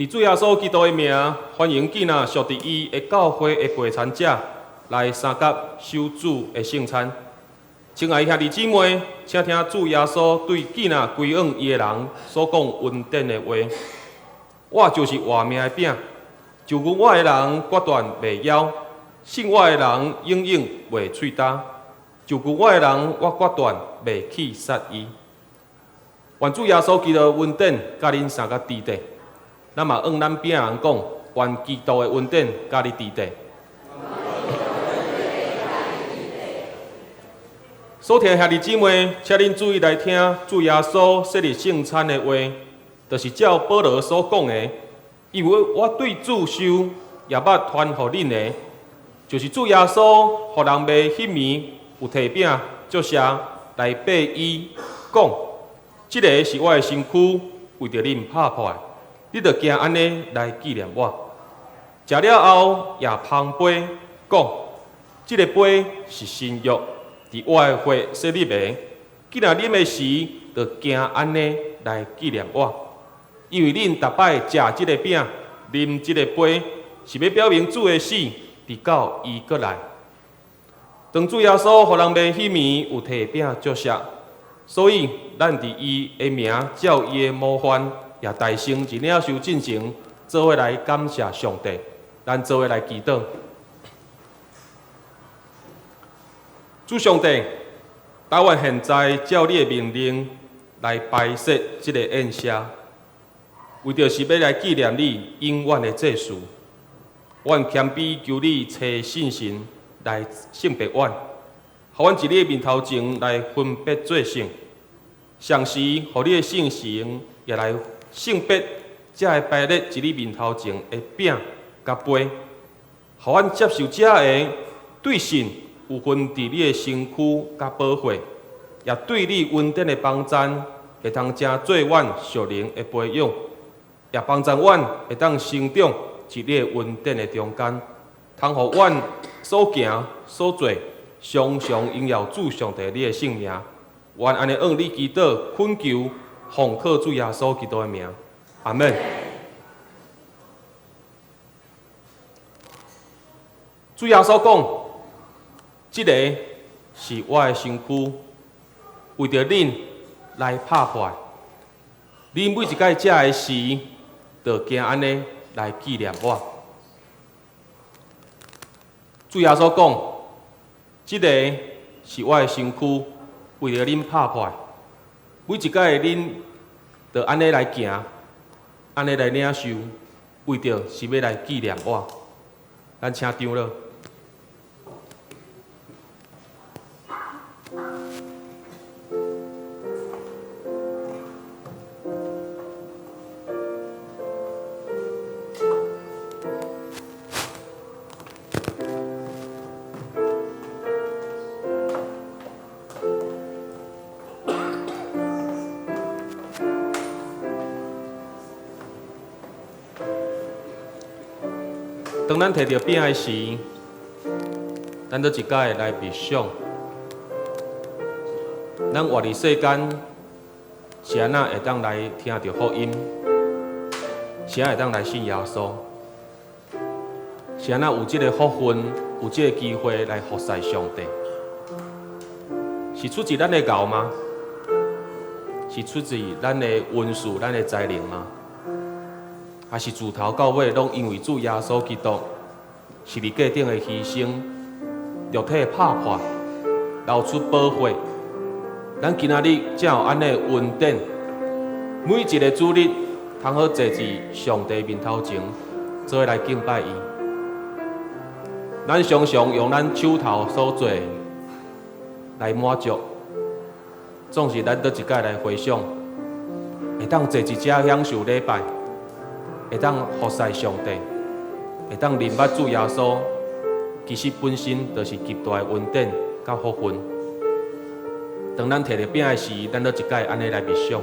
佇主耶穌基督的名，歡迎囝仔屬佇伊的教會的陪餐者來相佮守主的聖餐。親愛兄弟姊妹，請聽主耶穌對囝仔歸向伊的人所講恩典的話。我就是活命的餅，就阮我的人決斷袂枵，信我的人永遠袂喙焦。就阮我的人，我決斷袂去殺伊。願主耶穌基督的恩典佮恁三個佇底。咱嘛向咱邊仔人講，願基督的恩典佮你佇底。所聽兄弟姊妹，請恁注意來聽主耶穌設立聖餐的話，就是照保羅所講的，因為我對主受，也捌傳予恁的，就是主耶穌予人賣彼暝有提餅祝謝來擘伊，講：這个是我的身軀，為著恁拍破的，你著行按呢來紀念我。食了後，也捧杯，講：這个杯是新約，佇我的血設立的。既然啉的時，著行按呢來紀念我。因為恁逐擺食這个餅、啉這个杯，是欲表明主的死，直到伊閣來。當主耶穌予人賣彼暝有提餅祝謝，所以咱佇伊的名照伊的模範，也代先佇領受進前，做伙來感謝上帝。咱做伙來祈禱。主上帝，台灣現在照你的命令來擺設這个宴席，為著是欲來紀念你永遠的祭事。阮謙卑求你差聖神來聖別阮，予阮佇你的面頭前來分別做聖，同時予你的聖神也來聖別，才會擺列佇你面頭前的餅佮杯，予阮接受這个對信有份佇你的身軀佮寶血，也對你恩典的幫贊，會通成做阮屬靈的培養，也幫助阮會當成長佇你的恩典的中間，通予阮所行所做，常常榮耀主上帝你的聖名。願按呢向你祈禱懇求，奉靠主耶穌基督的名，阿們。主耶穌講：這个是我的身軀，為著恁來拍破。恁每一擺食的時，就行按呢來紀念我。主耶穌講：這个是我的身軀，為著恁拍破。每一擺恁就按呢來行，按呢來領受，為著是欲來紀念我。咱請長老。當咱提著餅的時，咱閣一擺來默想，咱活佇世間是按怎會當來聽著福音？是按怎會當來信耶穌？是按怎有這个福分，有這个機會來服侍上帝？是出自咱的𠢕嗎？是出自咱的恩賜、咱的才能嗎？還是自頭到尾攏因為主耶穌基督十字架頂的犧牲，肉體拍破，流出寶血，咱今仔日才有按呢恩典，每一个主日通好坐佇上帝面頭前，做伙來敬拜伊。咱常常用咱手頭所做的來滿足，總是咱閣一擺來回想，會當坐佇遮享受禮拜，會當服侍上帝，會當認捌主耶穌，其實本身就是極大的恩典佮福分。當咱提著餅的時，咱閣一擺按呢來默想。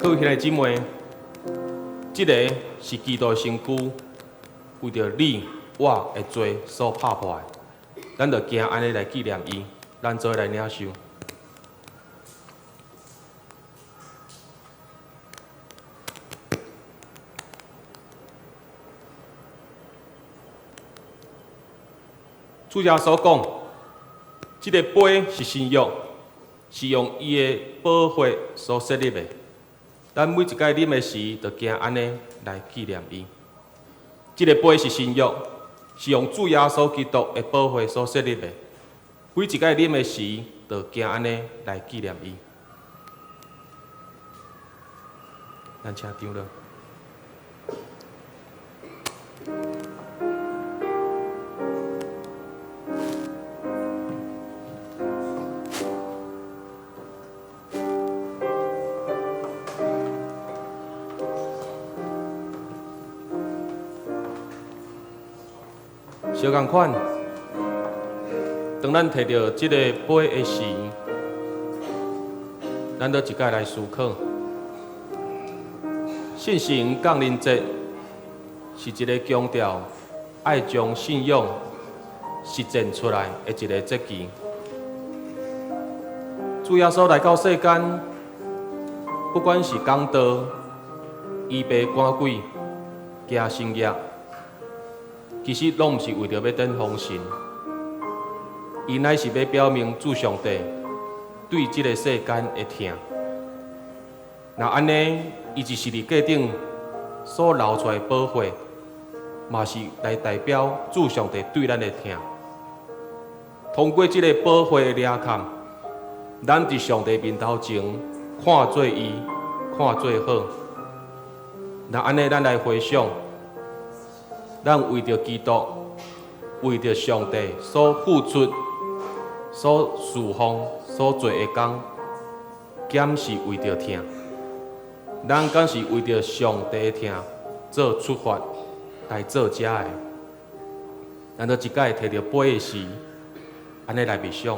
各位兄弟姊妹，這个是基督的身軀，為著你我的罪所拍破的，咱就行按呢來紀念伊，咱做伙來領受。主耶穌講，這个杯是新約，是用伊的寶血所設立的。咱每一擺啉的時，就行按呢來紀念伊。這个杯是新約，是用主耶穌基督的寶血所設立的。每一擺啉的時，就行按呢來紀念伊。咱請長老。相仝款，當咱提著這个杯的時，咱都一擺來思考。聖神降臨節是一个強調愛將信仰實踐出來的一个節期。主耶穌來到世間，不管是講道、醫病趕鬼、行神跡，其實攏毋是為著欲典封神，伊乃是欲表明主上帝對這个世間的疼。若按呢，伊佇十字架頂所流出來的寶血，嘛是來代表主上帝對咱的疼。通過這个寶血的掠砍，咱佇上帝面頭前看做伊，看做好。若按呢，咱來回想。咱為著基督，為著上帝所付出、所侍奉、所做的工，敢是為著疼？咱敢是為著上帝的疼做出發來做這的？咱都一擺提著杯的時，按呢來默想。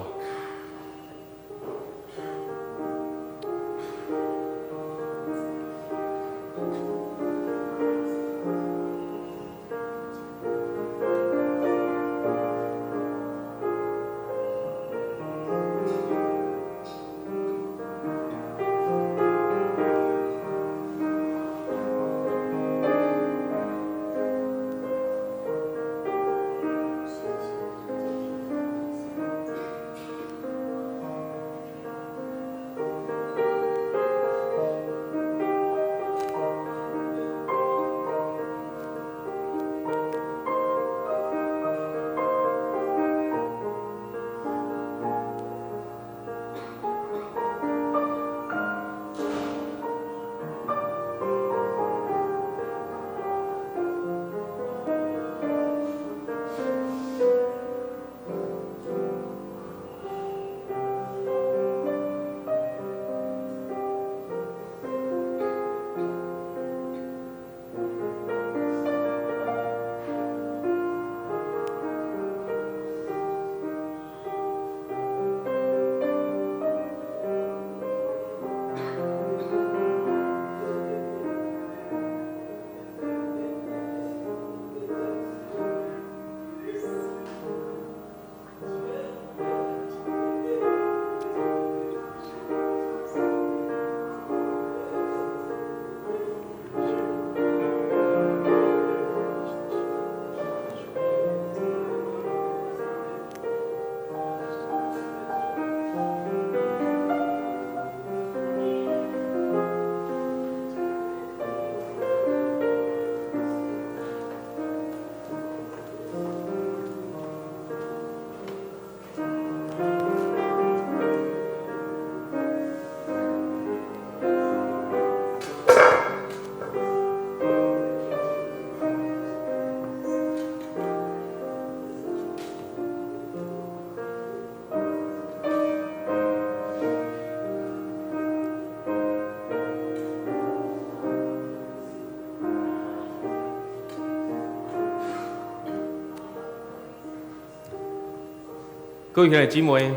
各位兄弟姊妹，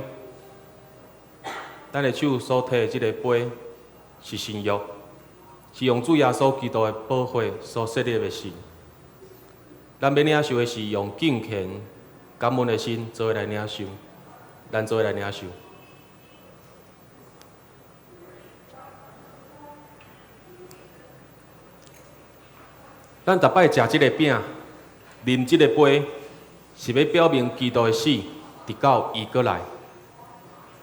咱的手所提的這个杯是新約，是用主耶穌基督的寶血所設立的時。咱欲領受的是用敬虔、感恩的心做伙來領受，咱做伙來領受。咱逐擺食這個餅、啉這个杯，是欲表明基督的死，直到伊閣來。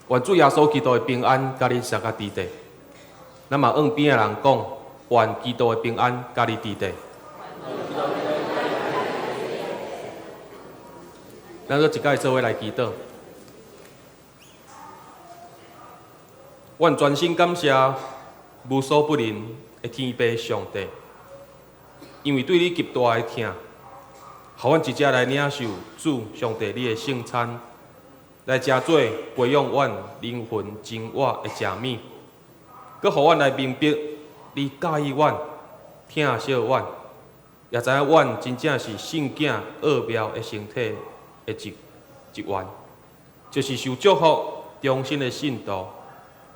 願主耶穌基督的平安佮你相佮佇佇。咱嘛向邊仔人講，願基督的平安佮你佇佇。咱閣一擺做伙來祈禱。阮全心感謝無所不能的天父上帝，因為對你極大的疼，予阮一齊來領受主上帝你的聖餐，來食做培養阮靈魂真我的食物，閣予阮來明白你佮意阮、疼惜阮，也知影阮真正是聖囝奧妙的身體的一員，就是受祝福、忠心的信徒，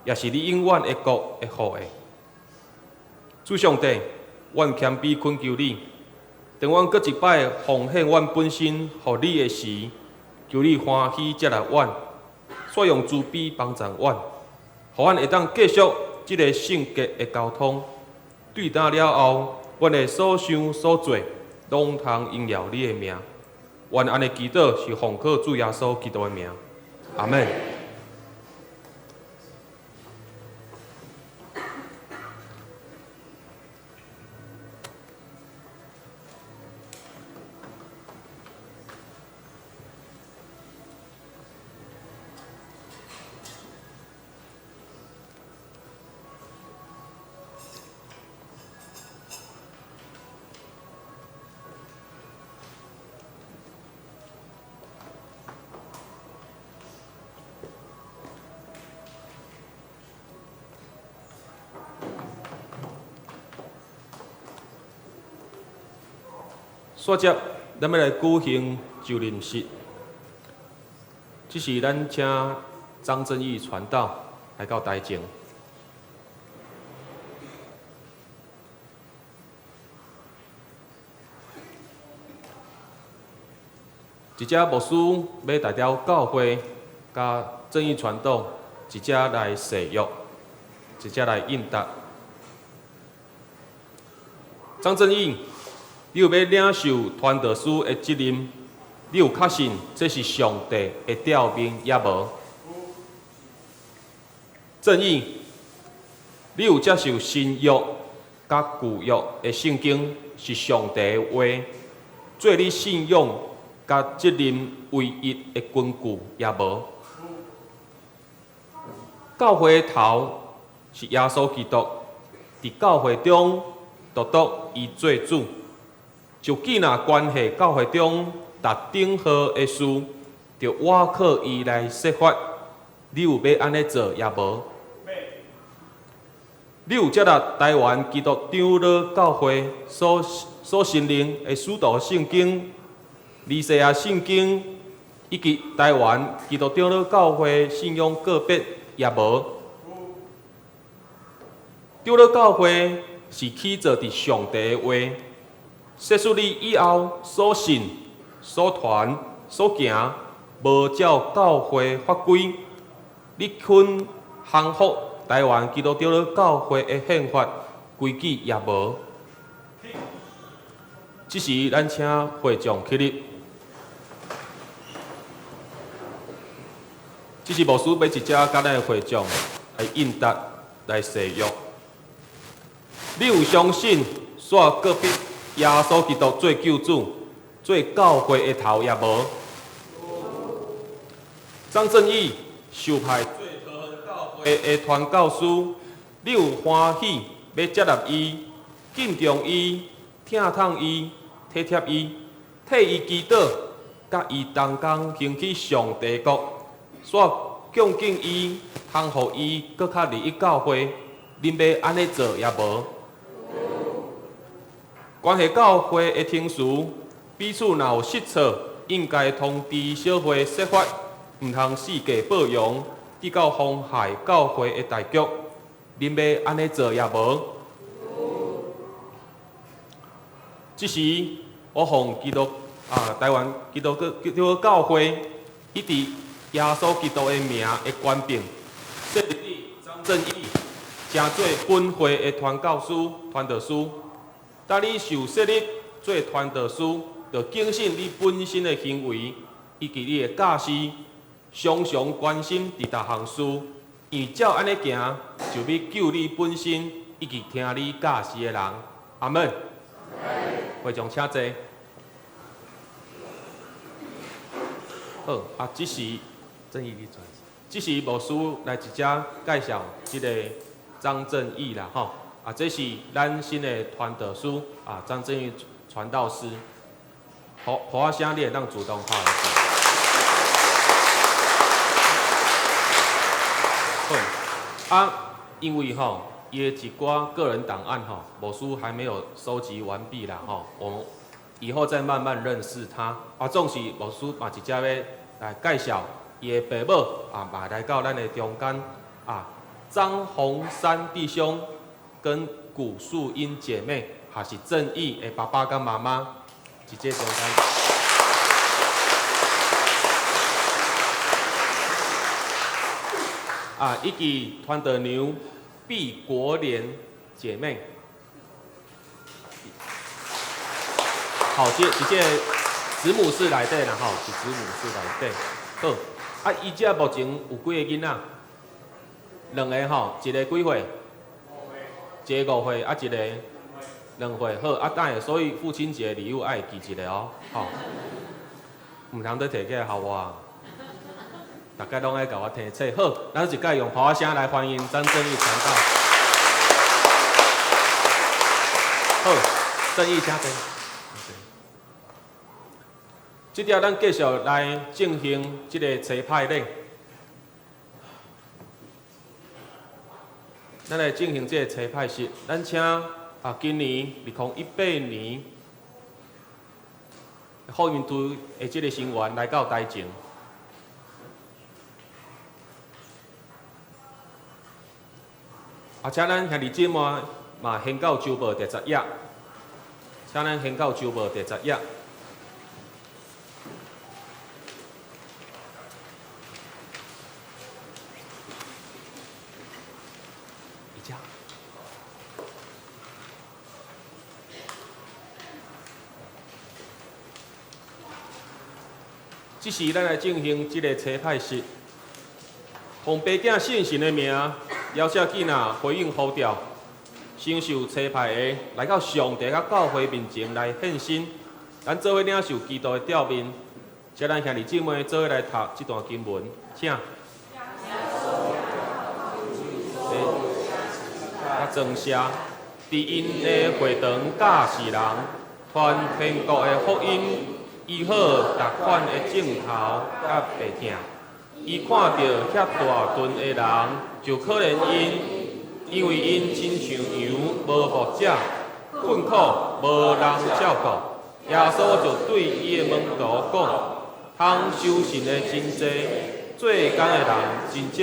也是你永遠的國的後裔。主上帝，阮謙卑懇求你，當阮閣一擺奉獻阮本身予你的時，求你歡喜接納阮，煞用慈悲幫助阮，予阮會當繼續這个聖潔的交通。對今了後，阮的所想所做，攏通榮耀你的名。願按呢祈禱是奉靠主耶穌基督的名，阿們。煞接，咱欲來舉行就任式。這時，咱請張正義傳道來到台前。一隻牧師欲代表教會，佮正義傳道，一隻來誓約，一隻來應答。張正義，你有欲領受傳道師的責任？你有確信這是上帝的召命抑無？正義，你有接受新約佮舊約的聖經是上帝的話，做你信仰佮責任唯一的根據抑無？教會的頭是耶穌基督，佇教會中獨獨伊做主。就既若關係教會中達頂號的事，著倚靠伊來說法。你有欲按呢做抑無？你有接納台灣基督長老教會所所承認的使徒聖經、尼西亞聖經，以及台灣基督長老教會信仰告別抑無？長老教會是起造佇上帝的話，說出你以後所信、所傳、所行，無照教會法規，你肯降服台灣基督長老教會的憲法規矩抑無？這時，咱請會長起立。這時牧師欲直接佮咱的會長來應答、來誓約。你有相信煞告別耶穌基督做救主、做教會的頭抑無？張正義受派做桃園教會的傳教師，你有歡喜欲接納伊、敬重伊、疼痛伊、體貼伊、替伊祈禱，佮伊同工行去上帝國，煞恭敬伊，通予伊閣較入益教會，恁欲按呢做抑無？關係教會的程序，彼此若有失錯，應該通知小會說法，毋通四界報揚，直到妨害教會的大局。恁欲按呢做抑無？這時我奉基督啊，台灣基督教會以及耶穌基督的名的權柄，設立你張正義，成做本會的傳教師、傳道師。當你受設立做傳道師，就謹慎你本身的行為以及你的教示，常常關心佇逐項事，因為照按呢行，就欲救你本身以及聽你教示的人。阿門。會眾請坐。好，啊，這時正義你轉，這時牧師來直接介紹這個張正義啦，吼，啊，這是咱新的傳道師啊，張正義傳道師。好，噗仔聲你會當主動拍。好，啊，因為吼，伊的一寡個人檔案吼，牧師還沒有收集完畢啦，吼，我們以後再慢慢認識他。啊，總是牧師嘛直接欲來介紹伊的爸母啊，嘛來到咱的中間啊，張鴻山弟兄跟古樹英姐妹，也是正義的爸爸佮媽媽，佇這中間。啊，以及傳道娘畢國蓮姐妹。好，這子母室內底啦，吼，是子母室內底。好，啊，伊遮目前有幾個囡仔？兩个吼，一个幾歲？一个5歲，啊，一个2歲。好，啊，等下，所以父親節禮物愛寄一个哦，吼，毋通閣提起來予我，逐家攏愛共我提醒。好，咱一概用噗仔聲來歡迎張正義傳道。好，正義請坐。這條咱繼續來進行這个齊派禮。咱來進行這个齊派式，咱請啊，今年2018年福音隊的這个成員來到台前。啊，請咱兄弟姊妹嘛掀到周報第十頁，請咱掀到周報第十頁。這時，咱來進行這个齊派式，奉爸囝聖神的名，邀請囝仔回應呼召，承受齊派的來到上帝佮教會面前來獻身。咱做伙領受基督的召命，請咱兄弟姊妹做伙來讀這段經文，請。佮裝卸，佇𪜶的會堂教示人，傳天國的福音。醫好逐款的症頭佮病痛，伊看著遐大群的人，就可憐𪜶，因為𪜶親像羊無牧者，困苦無人照顧。耶穌就對伊的門徒講：通收成的真濟，做工的人真少，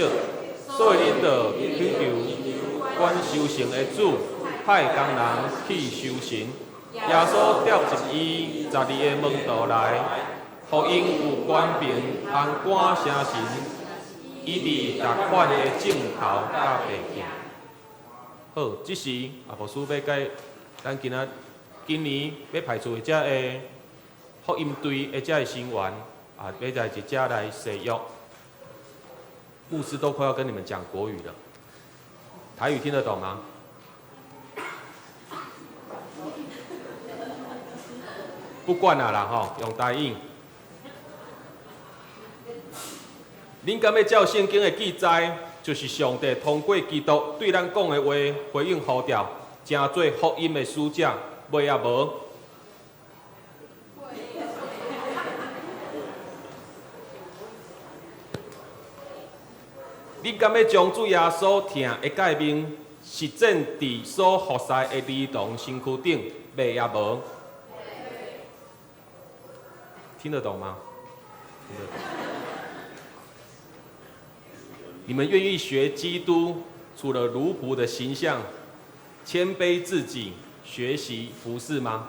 所以恁著懇求管收成的主派工人去收成。耶穌召集伊12个門徒來，予𪜶有權柄通趕邪神，醫治逐款的症頭佮病痛。好，這時啊，牧師欲佮咱今仔今年欲派出的這个福音隊的這个成員啊，欲來佇遮來誓約。牧師都快要跟你們講國語了，台語聽得懂嗎？不管啊啦吼，用台語。恁敢欲照聖經的記載，就是上帝通過基督對咱講的話回應呼召，成做福音的使者，袂抑無？恁敢欲將主耶穌疼的誡命實踐佇所服侍的兒童身軀頂，袂抑無？聽得懂嗎？聽得懂。你們願意學基督，除了奴僕的形象，謙卑自己，學習服侍嗎？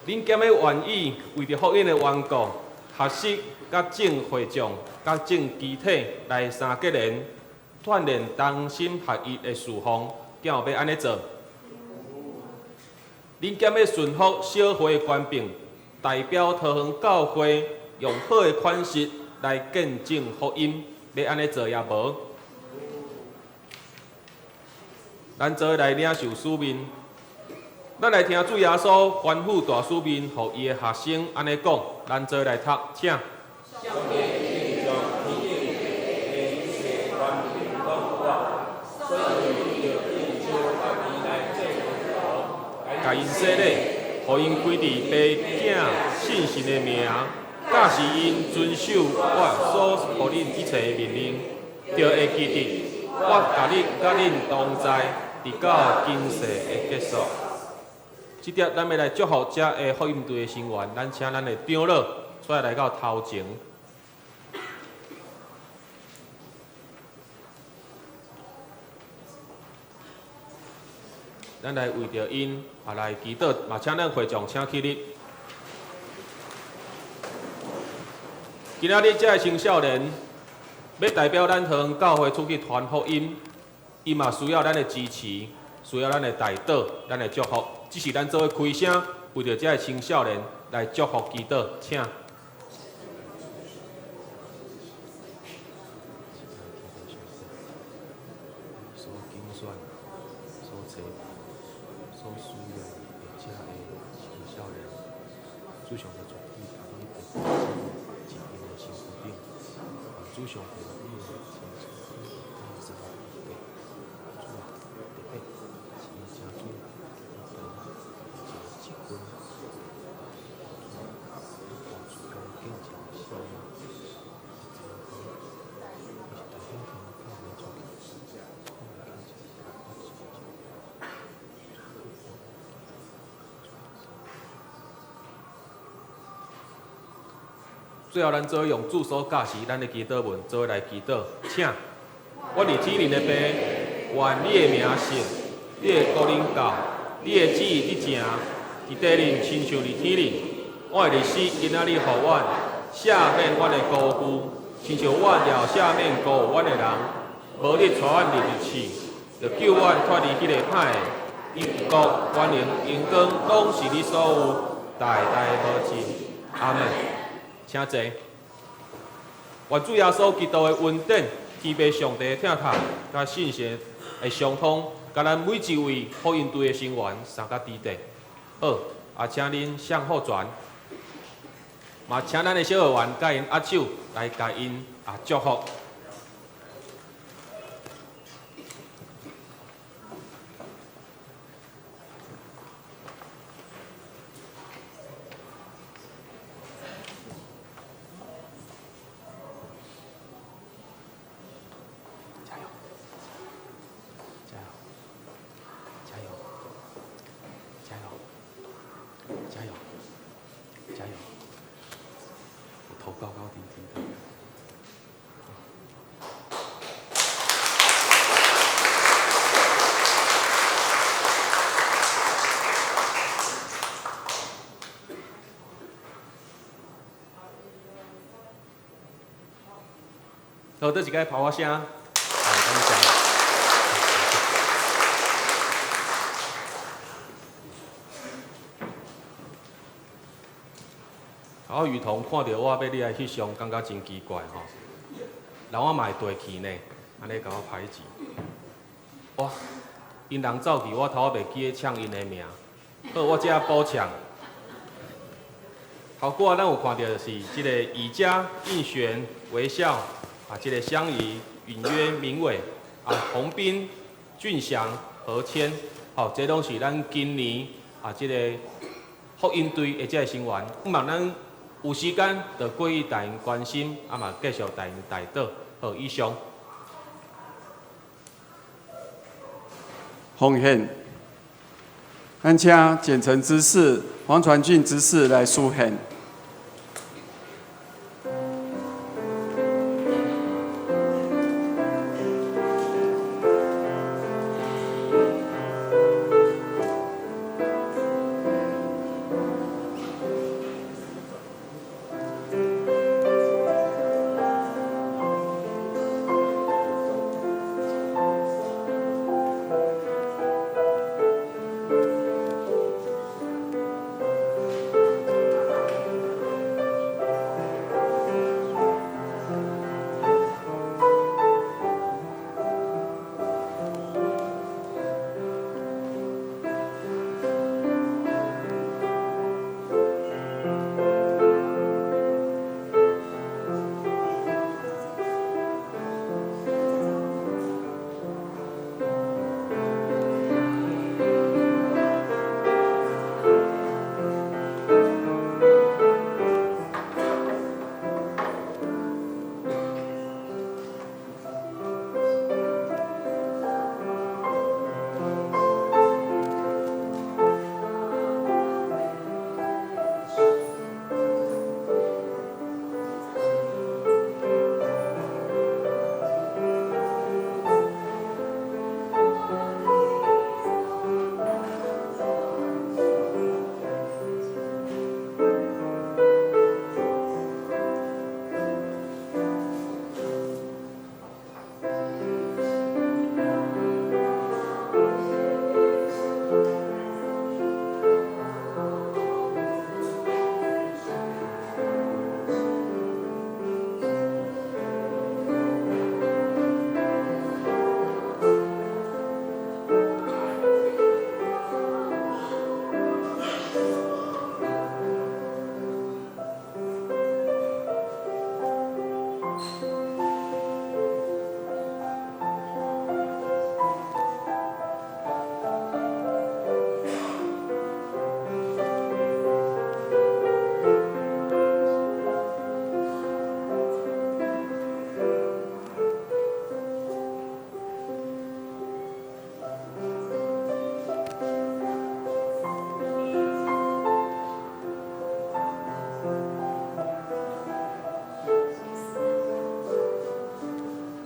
恁敢欲願意為著福音的緣故，學習佮眾會眾、佮眾肢體來三結連，鍛鍊同心合一的事奉，敢有欲按呢做？恁敢欲順服小會的權柄，代表桃園教會用好的款式來見證福音，欲按呢做抑無？咱做伙來領受使命，咱來聽主耶穌吩咐大使命，予伊的學生按呢講，咱做伙來讀，請。上帝已經將天頂的一切權柄攏予我，所以你著去招家己來做門徒，共𪜶洗禮，予𪜶歸佇父子聖神的名，教示𪜶遵守我所予恁一切的命令，著會記得我共你佮恁同在，直到今世的結束。這碟咱欲來祝福遮的福音隊的成員，咱請咱的長老出來來到頭前。咱來為著𪜶也來祈禱，嘛請咱會眾請起立。今仔日遮的青少年欲代表咱桃園教會出去傳福音，伊嘛需要咱的支持，需要咱的代禱、咱的祝福。只是咱做伙開聲，為著遮的青少年來祝福祈禱，請。所揀選、所找、所需要的遮的青少年，主上帝絕對共你特別伫𪜶的身軀頂，願主上帝你的親身體主啊，特別是請主你一個一軍，主啊，你主講見證的生命，知影講伊是代表天教會出去，講見證，我是最後，咱做伙用主所教示咱的祈禱文，做伙來祈禱，請。阮佇天靈的父，願你的名聖，你的國臨到，你的旨意得成，佇地裡親像佇天裡。阮的日子今仔日予阮，赦免阮的辜負，親像阮也赦免辜負阮的人。無你帶阮入去試，著救阮脫離彼个歹的。因國、權能、榮光，攏是你所有，代代無盡。阿們。請坐。願主耶穌基督的恩典、天父上帝的疼痛、佮聖神的相通，佮咱每一位福音隊的成員三甲佇底。好，啊，請恁向後轉，嘛，請咱的小學員佮𪜶握手來共𪜶啊祝福。加油！加油！加油！加油！加油！加油！我頭高高低低的。好，倒一个炮仔聲，來，感謝。我雨桐看著我欲你來翕相，感覺真奇怪吼。人我嘛會綴去呢，按呢共我排擠。哇，𪜶人走去，我頭仔袂記得唱𪜶的名。好，我這補唱。頭拄仔咱有看著是這个宜家、應璇、微笑，啊，這个相宜、允約、明偉，啊，洪斌、俊祥、何謙，吼，這攏是咱今年啊，這个福音隊的這个成員。希望咱有時間就過去帶𪜶關心，啊嘛繼續帶𪜶代禱。好，以上。奉獻，咱請簡誠執事黃傳俊執事來書獻。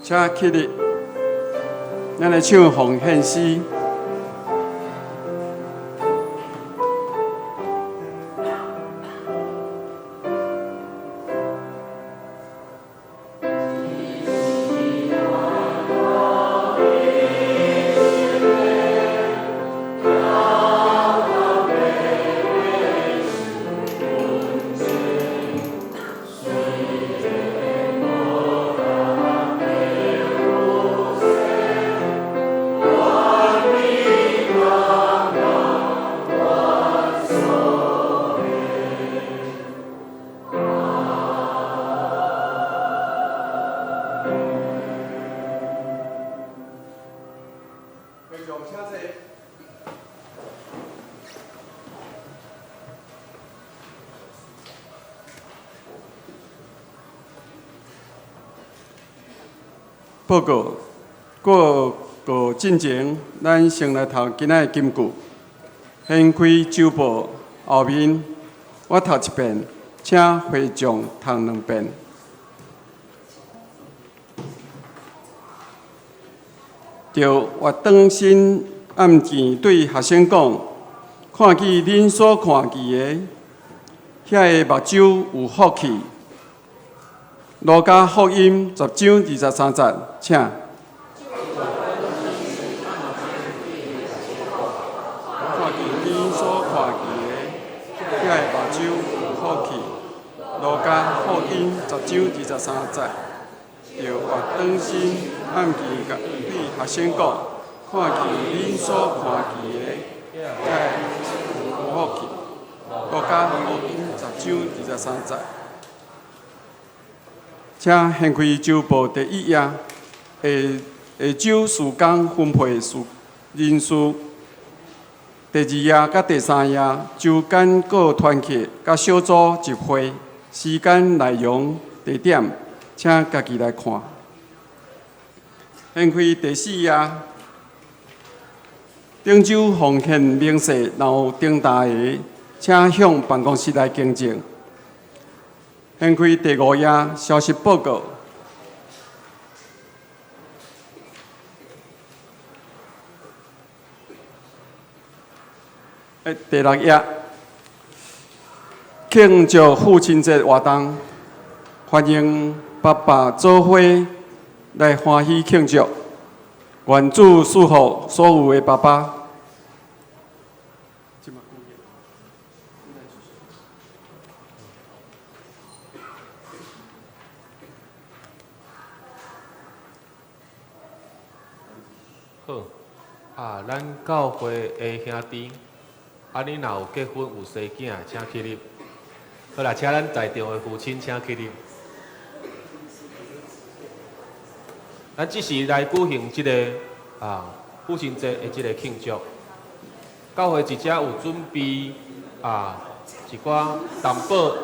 請起立，咱來唱奉獻詩。報告過過進前，咱先來讀今仔的金句。掀開週報後面，我讀一遍，請會眾讀兩遍。著活轉身暗見對學生講：看見恁所看見的，遐个目睭有福氣。路加福音10章23節，請。看見恁所看見的，遐个目睭有福氣。路加福音10章23節，著活轉身暗見對學生講：看見恁所看見的，遐个有福氣。路加福音10章23節。請掀開週報第一頁，下下晝事工分配人數。第二頁佮第三頁，週間各團契佮小組集會時間、內容、地點，請家己來看。掀開第四頁，頂週奉獻明細若有重大的，請向辦公室來更正。掀開第五頁，消息報告。第六頁，慶祝父親節活動，歡迎爸爸做伙來歡喜慶祝。願主賜福所有的爸爸。好，啊，咱教會的兄弟，啊，你若有結婚有生囝，請起立。好啦，請咱在場的父親請起立。咱這時來舉行這個父親節的這個慶祝。教會佇遮有準備一寡淡薄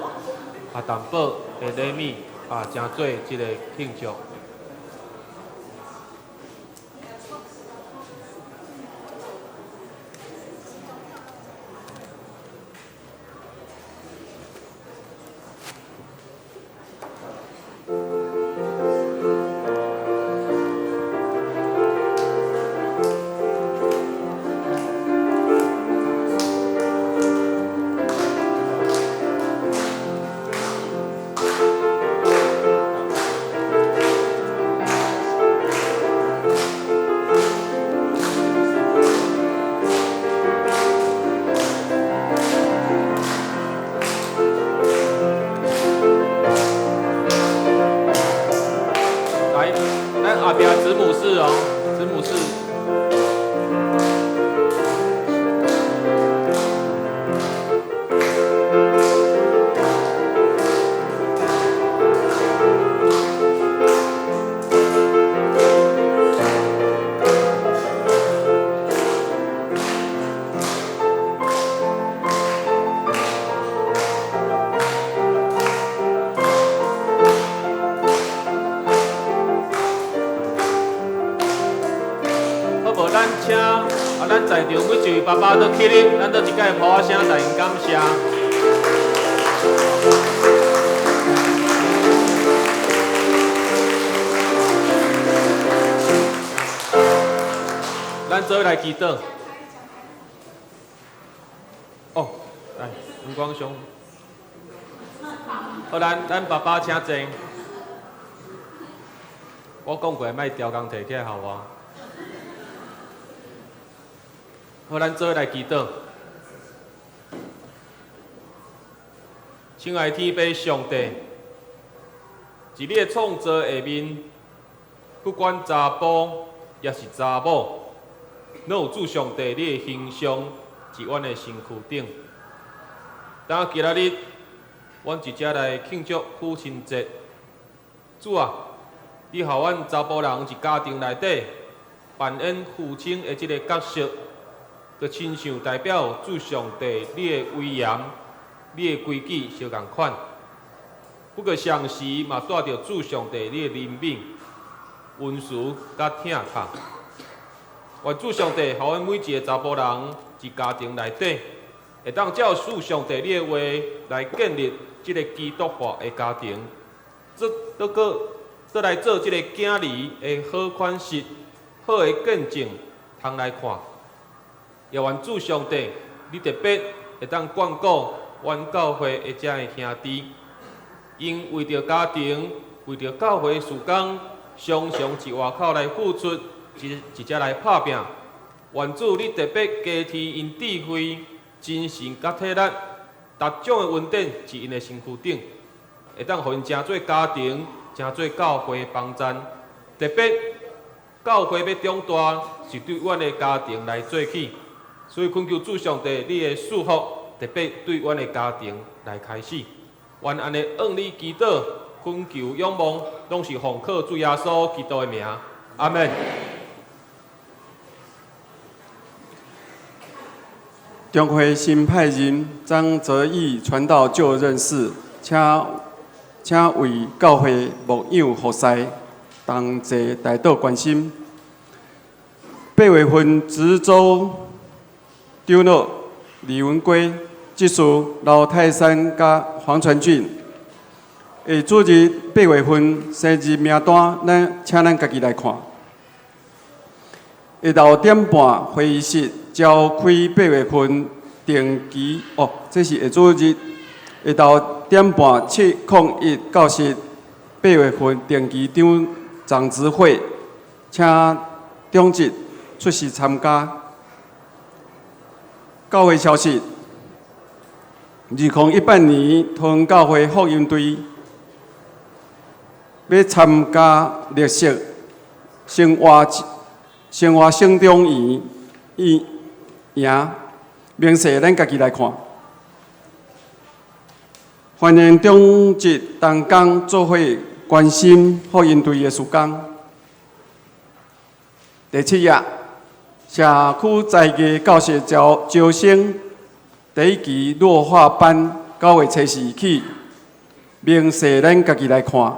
淡薄的禮物誠做這個慶祝。來，咱後壁子母室哦，子母室。好無？咱請咱在場每一位爸爸都起立，咱都一擺拍聲來感謝。咱做伙來祈禱。哦，來，吳光雄。好，咱爸爸請坐。我講過，莫刁工提起來予我。好，咱做伙來祈禱。親愛天父上帝，佇你的創造下面，不管查埔抑是查某，攏有主上帝你的形象佇阮的身軀頂。當今仔日，阮佇遮來慶祝父親節。主啊，你予阮查埔人佇家庭內底扮演父親的這個角色，就親像代表主上帝你的威嚴、你的規矩相仝款。不過同時嘛帶著主上帝你的憐憫、恩慈佮疼痛。願主上帝，予阮每一個查埔人佇家庭內底，會當照主上帝你的話來建立這個基督化的家庭，做閣閣閣來做這個囝兒的好款式、好的見證，通來看。也願主上帝，你特別會當眷顧阮教會的遮个兄弟，𪜶為著家庭、為著教會事工，常常佇外口來付出，一一直來拍拚。願主你特別加添𪜶智慧、精神佮體力，逐種的恩典佇𪜶的身軀頂，會當予𪜶成做家庭、成做教會的幫贊。特別教會欲長大，是對阮的家庭來做起，所以懇求主上帝，你的祝福特別對阮的家庭來開始。願按呢向你祈禱、懇求、仰望，攏是奉靠主耶穌基督的名。阿們。中會新派人張澤義傳道就任式，請為教會牧養服侍，同齊代禱關心。8月份值周長老李文圭、執事劉泰山佮黃傳俊。下主日八月份生日名單，咱請咱家己來看。下晝點半會議室召開八月份定期哦，這是下主日下晝點半701教室八月份定期長執會，請長執出席參加。教會消息：2018年桃園教會福音隊欲參加綠色生活成長營，營明細咱家己來看。歡迎長執同工做伙關心福音隊的事工。第七頁，社區才藝教室招生第一期弱化班9月初4起，明細咱家己來看。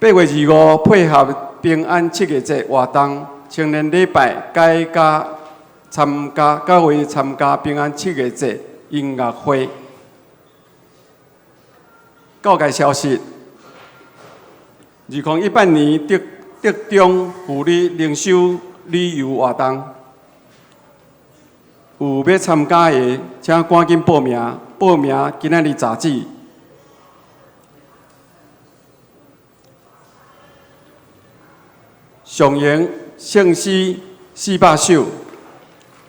8月25配合平安七月節活動，青年禮拜改加參加，改為參加平安七月節音樂會。教界消息：2018年竹中婦女靈修旅遊活動，有欲參加的，請趕緊報名。報名今仔日截止。上演聖詩400首，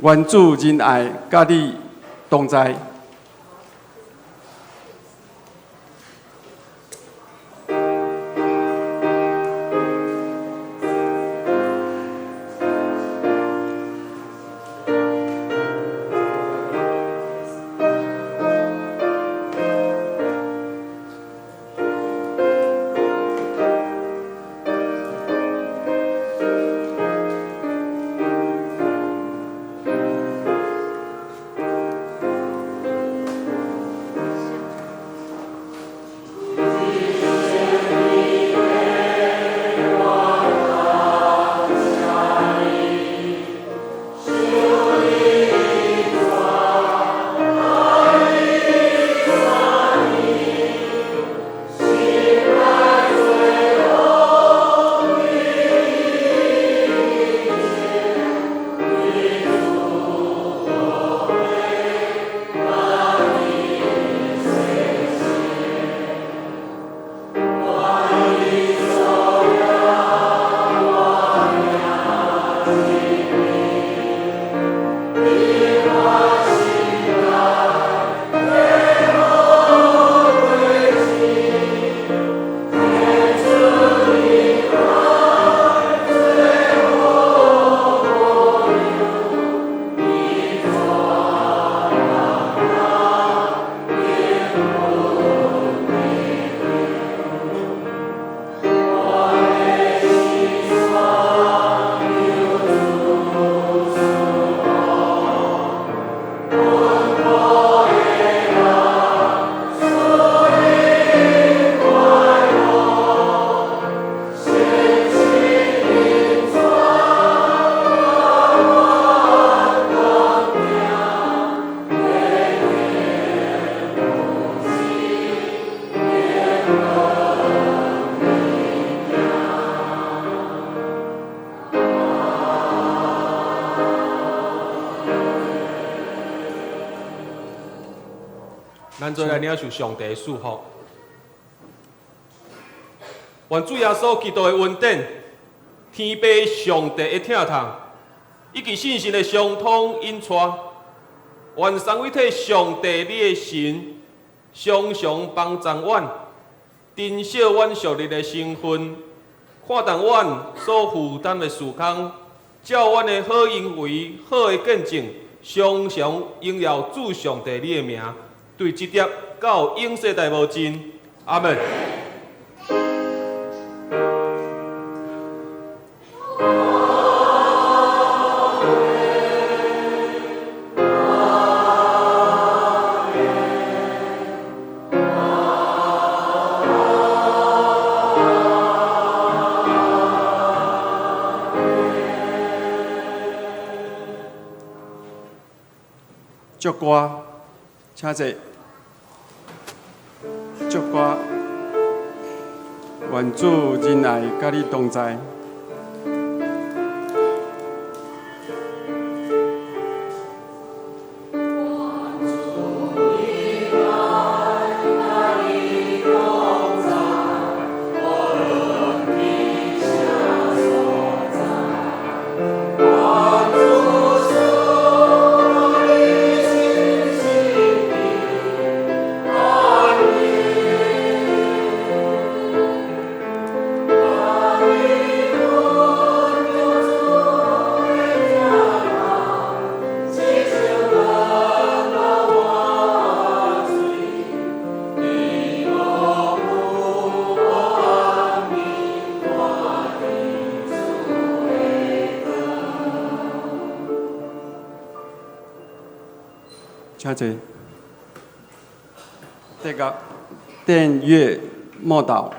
願主仁愛佮你同在。咱做來領受上帝的祝福。願主耶穌基督的恩典、天父上帝的疼痛，以及聖神的相通引帶，願三位體上帝你的神，常常幫助阮，珍惜阮屬靈的身份，看重阮所負擔的事工，照阮的好行為、好的見證，常常榮耀主上帝你的名，對這粒到永世代無盡。阿門。祝歌，請坐。祝歌，願主仁愛佮你同在。請坐。這個訂閱默禱。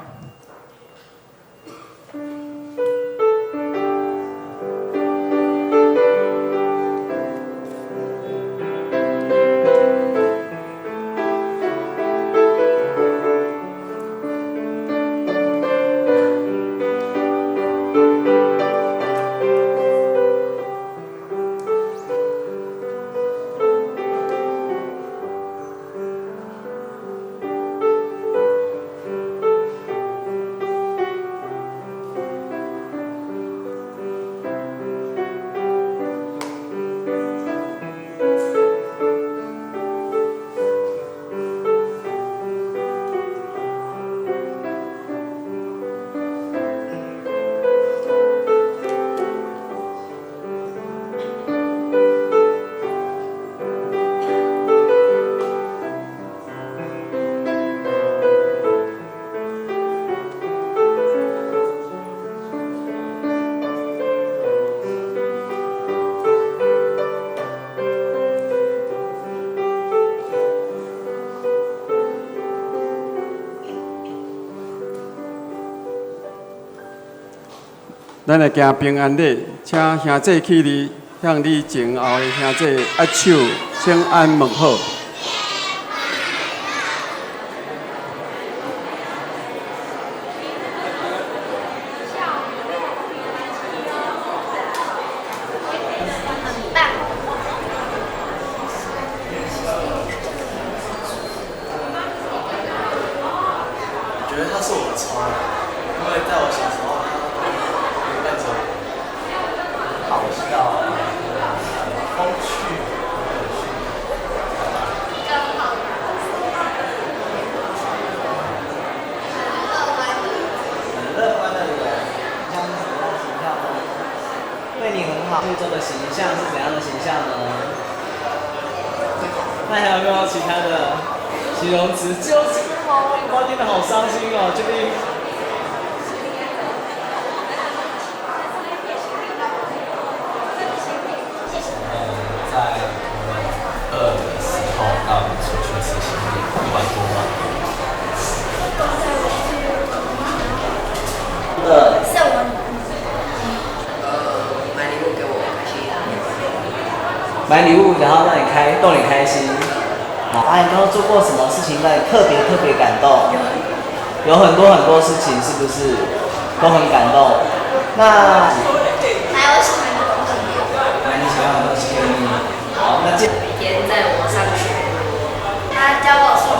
咱來行平安禮，請兄弟起立，向你前後的兄弟握手，請安問好。很棒。我覺得他是我的超人，因為在我小時候，他陪伴着我，好笑，風趣，很有趣。很樂觀的人，像是什麼樣的形象呢？對你很好，心目中的形象是怎樣的形象呢？那還有沒有其他的形容詞？只有這個嗎？我聽得好傷心哦，這邊。在餓的時候帶我們出去吃宵夜，不管多晚。的送我禮物。買禮物給我開心。買禮物，然後讓你開，逗你開心。啊，你剛剛做過什麼事情讓你特別特別感動？有很多很多事情，是不是都很感動？那買我喜歡的東西。買你喜歡的東西給你。好，那這每天載我上學。他教我數學。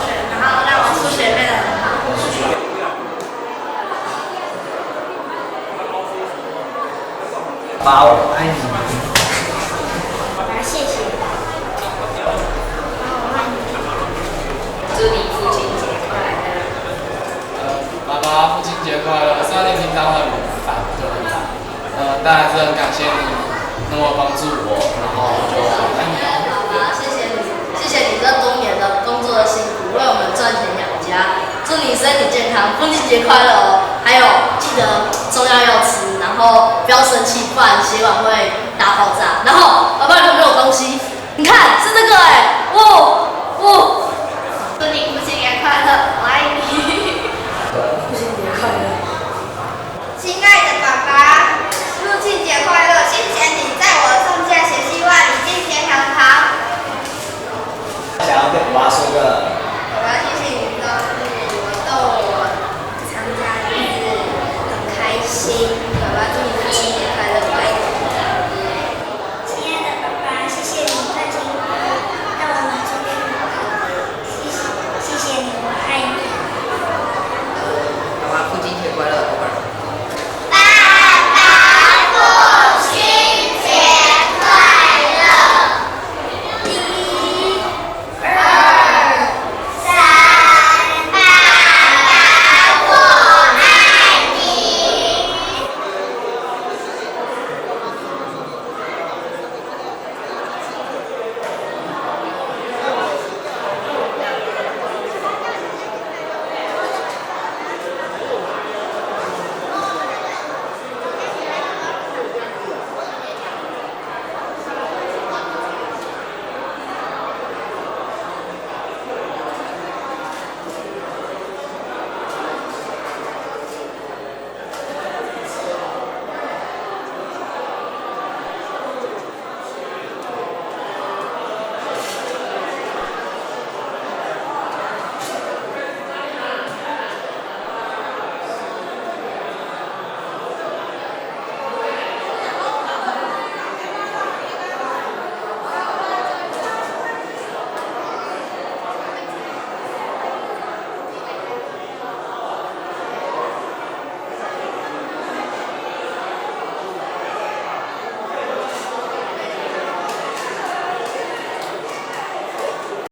爸，我愛你。爸爸，謝謝。爸爸，我愛你。祝你父親節快樂。爸爸，父親節快樂！雖然你平常很煩，就很煩，但還是很感謝你那麼幫助我，然後就愛你哦。爸爸，謝謝你，謝謝你這多年的工作的辛苦，為我們賺錢養家。祝你身體健康，父親節快樂哦！還有記得中藥要吃，然後不要生氣，不然血管會大爆炸。然後爸爸，你有沒有東西？你看是這個哎，哇！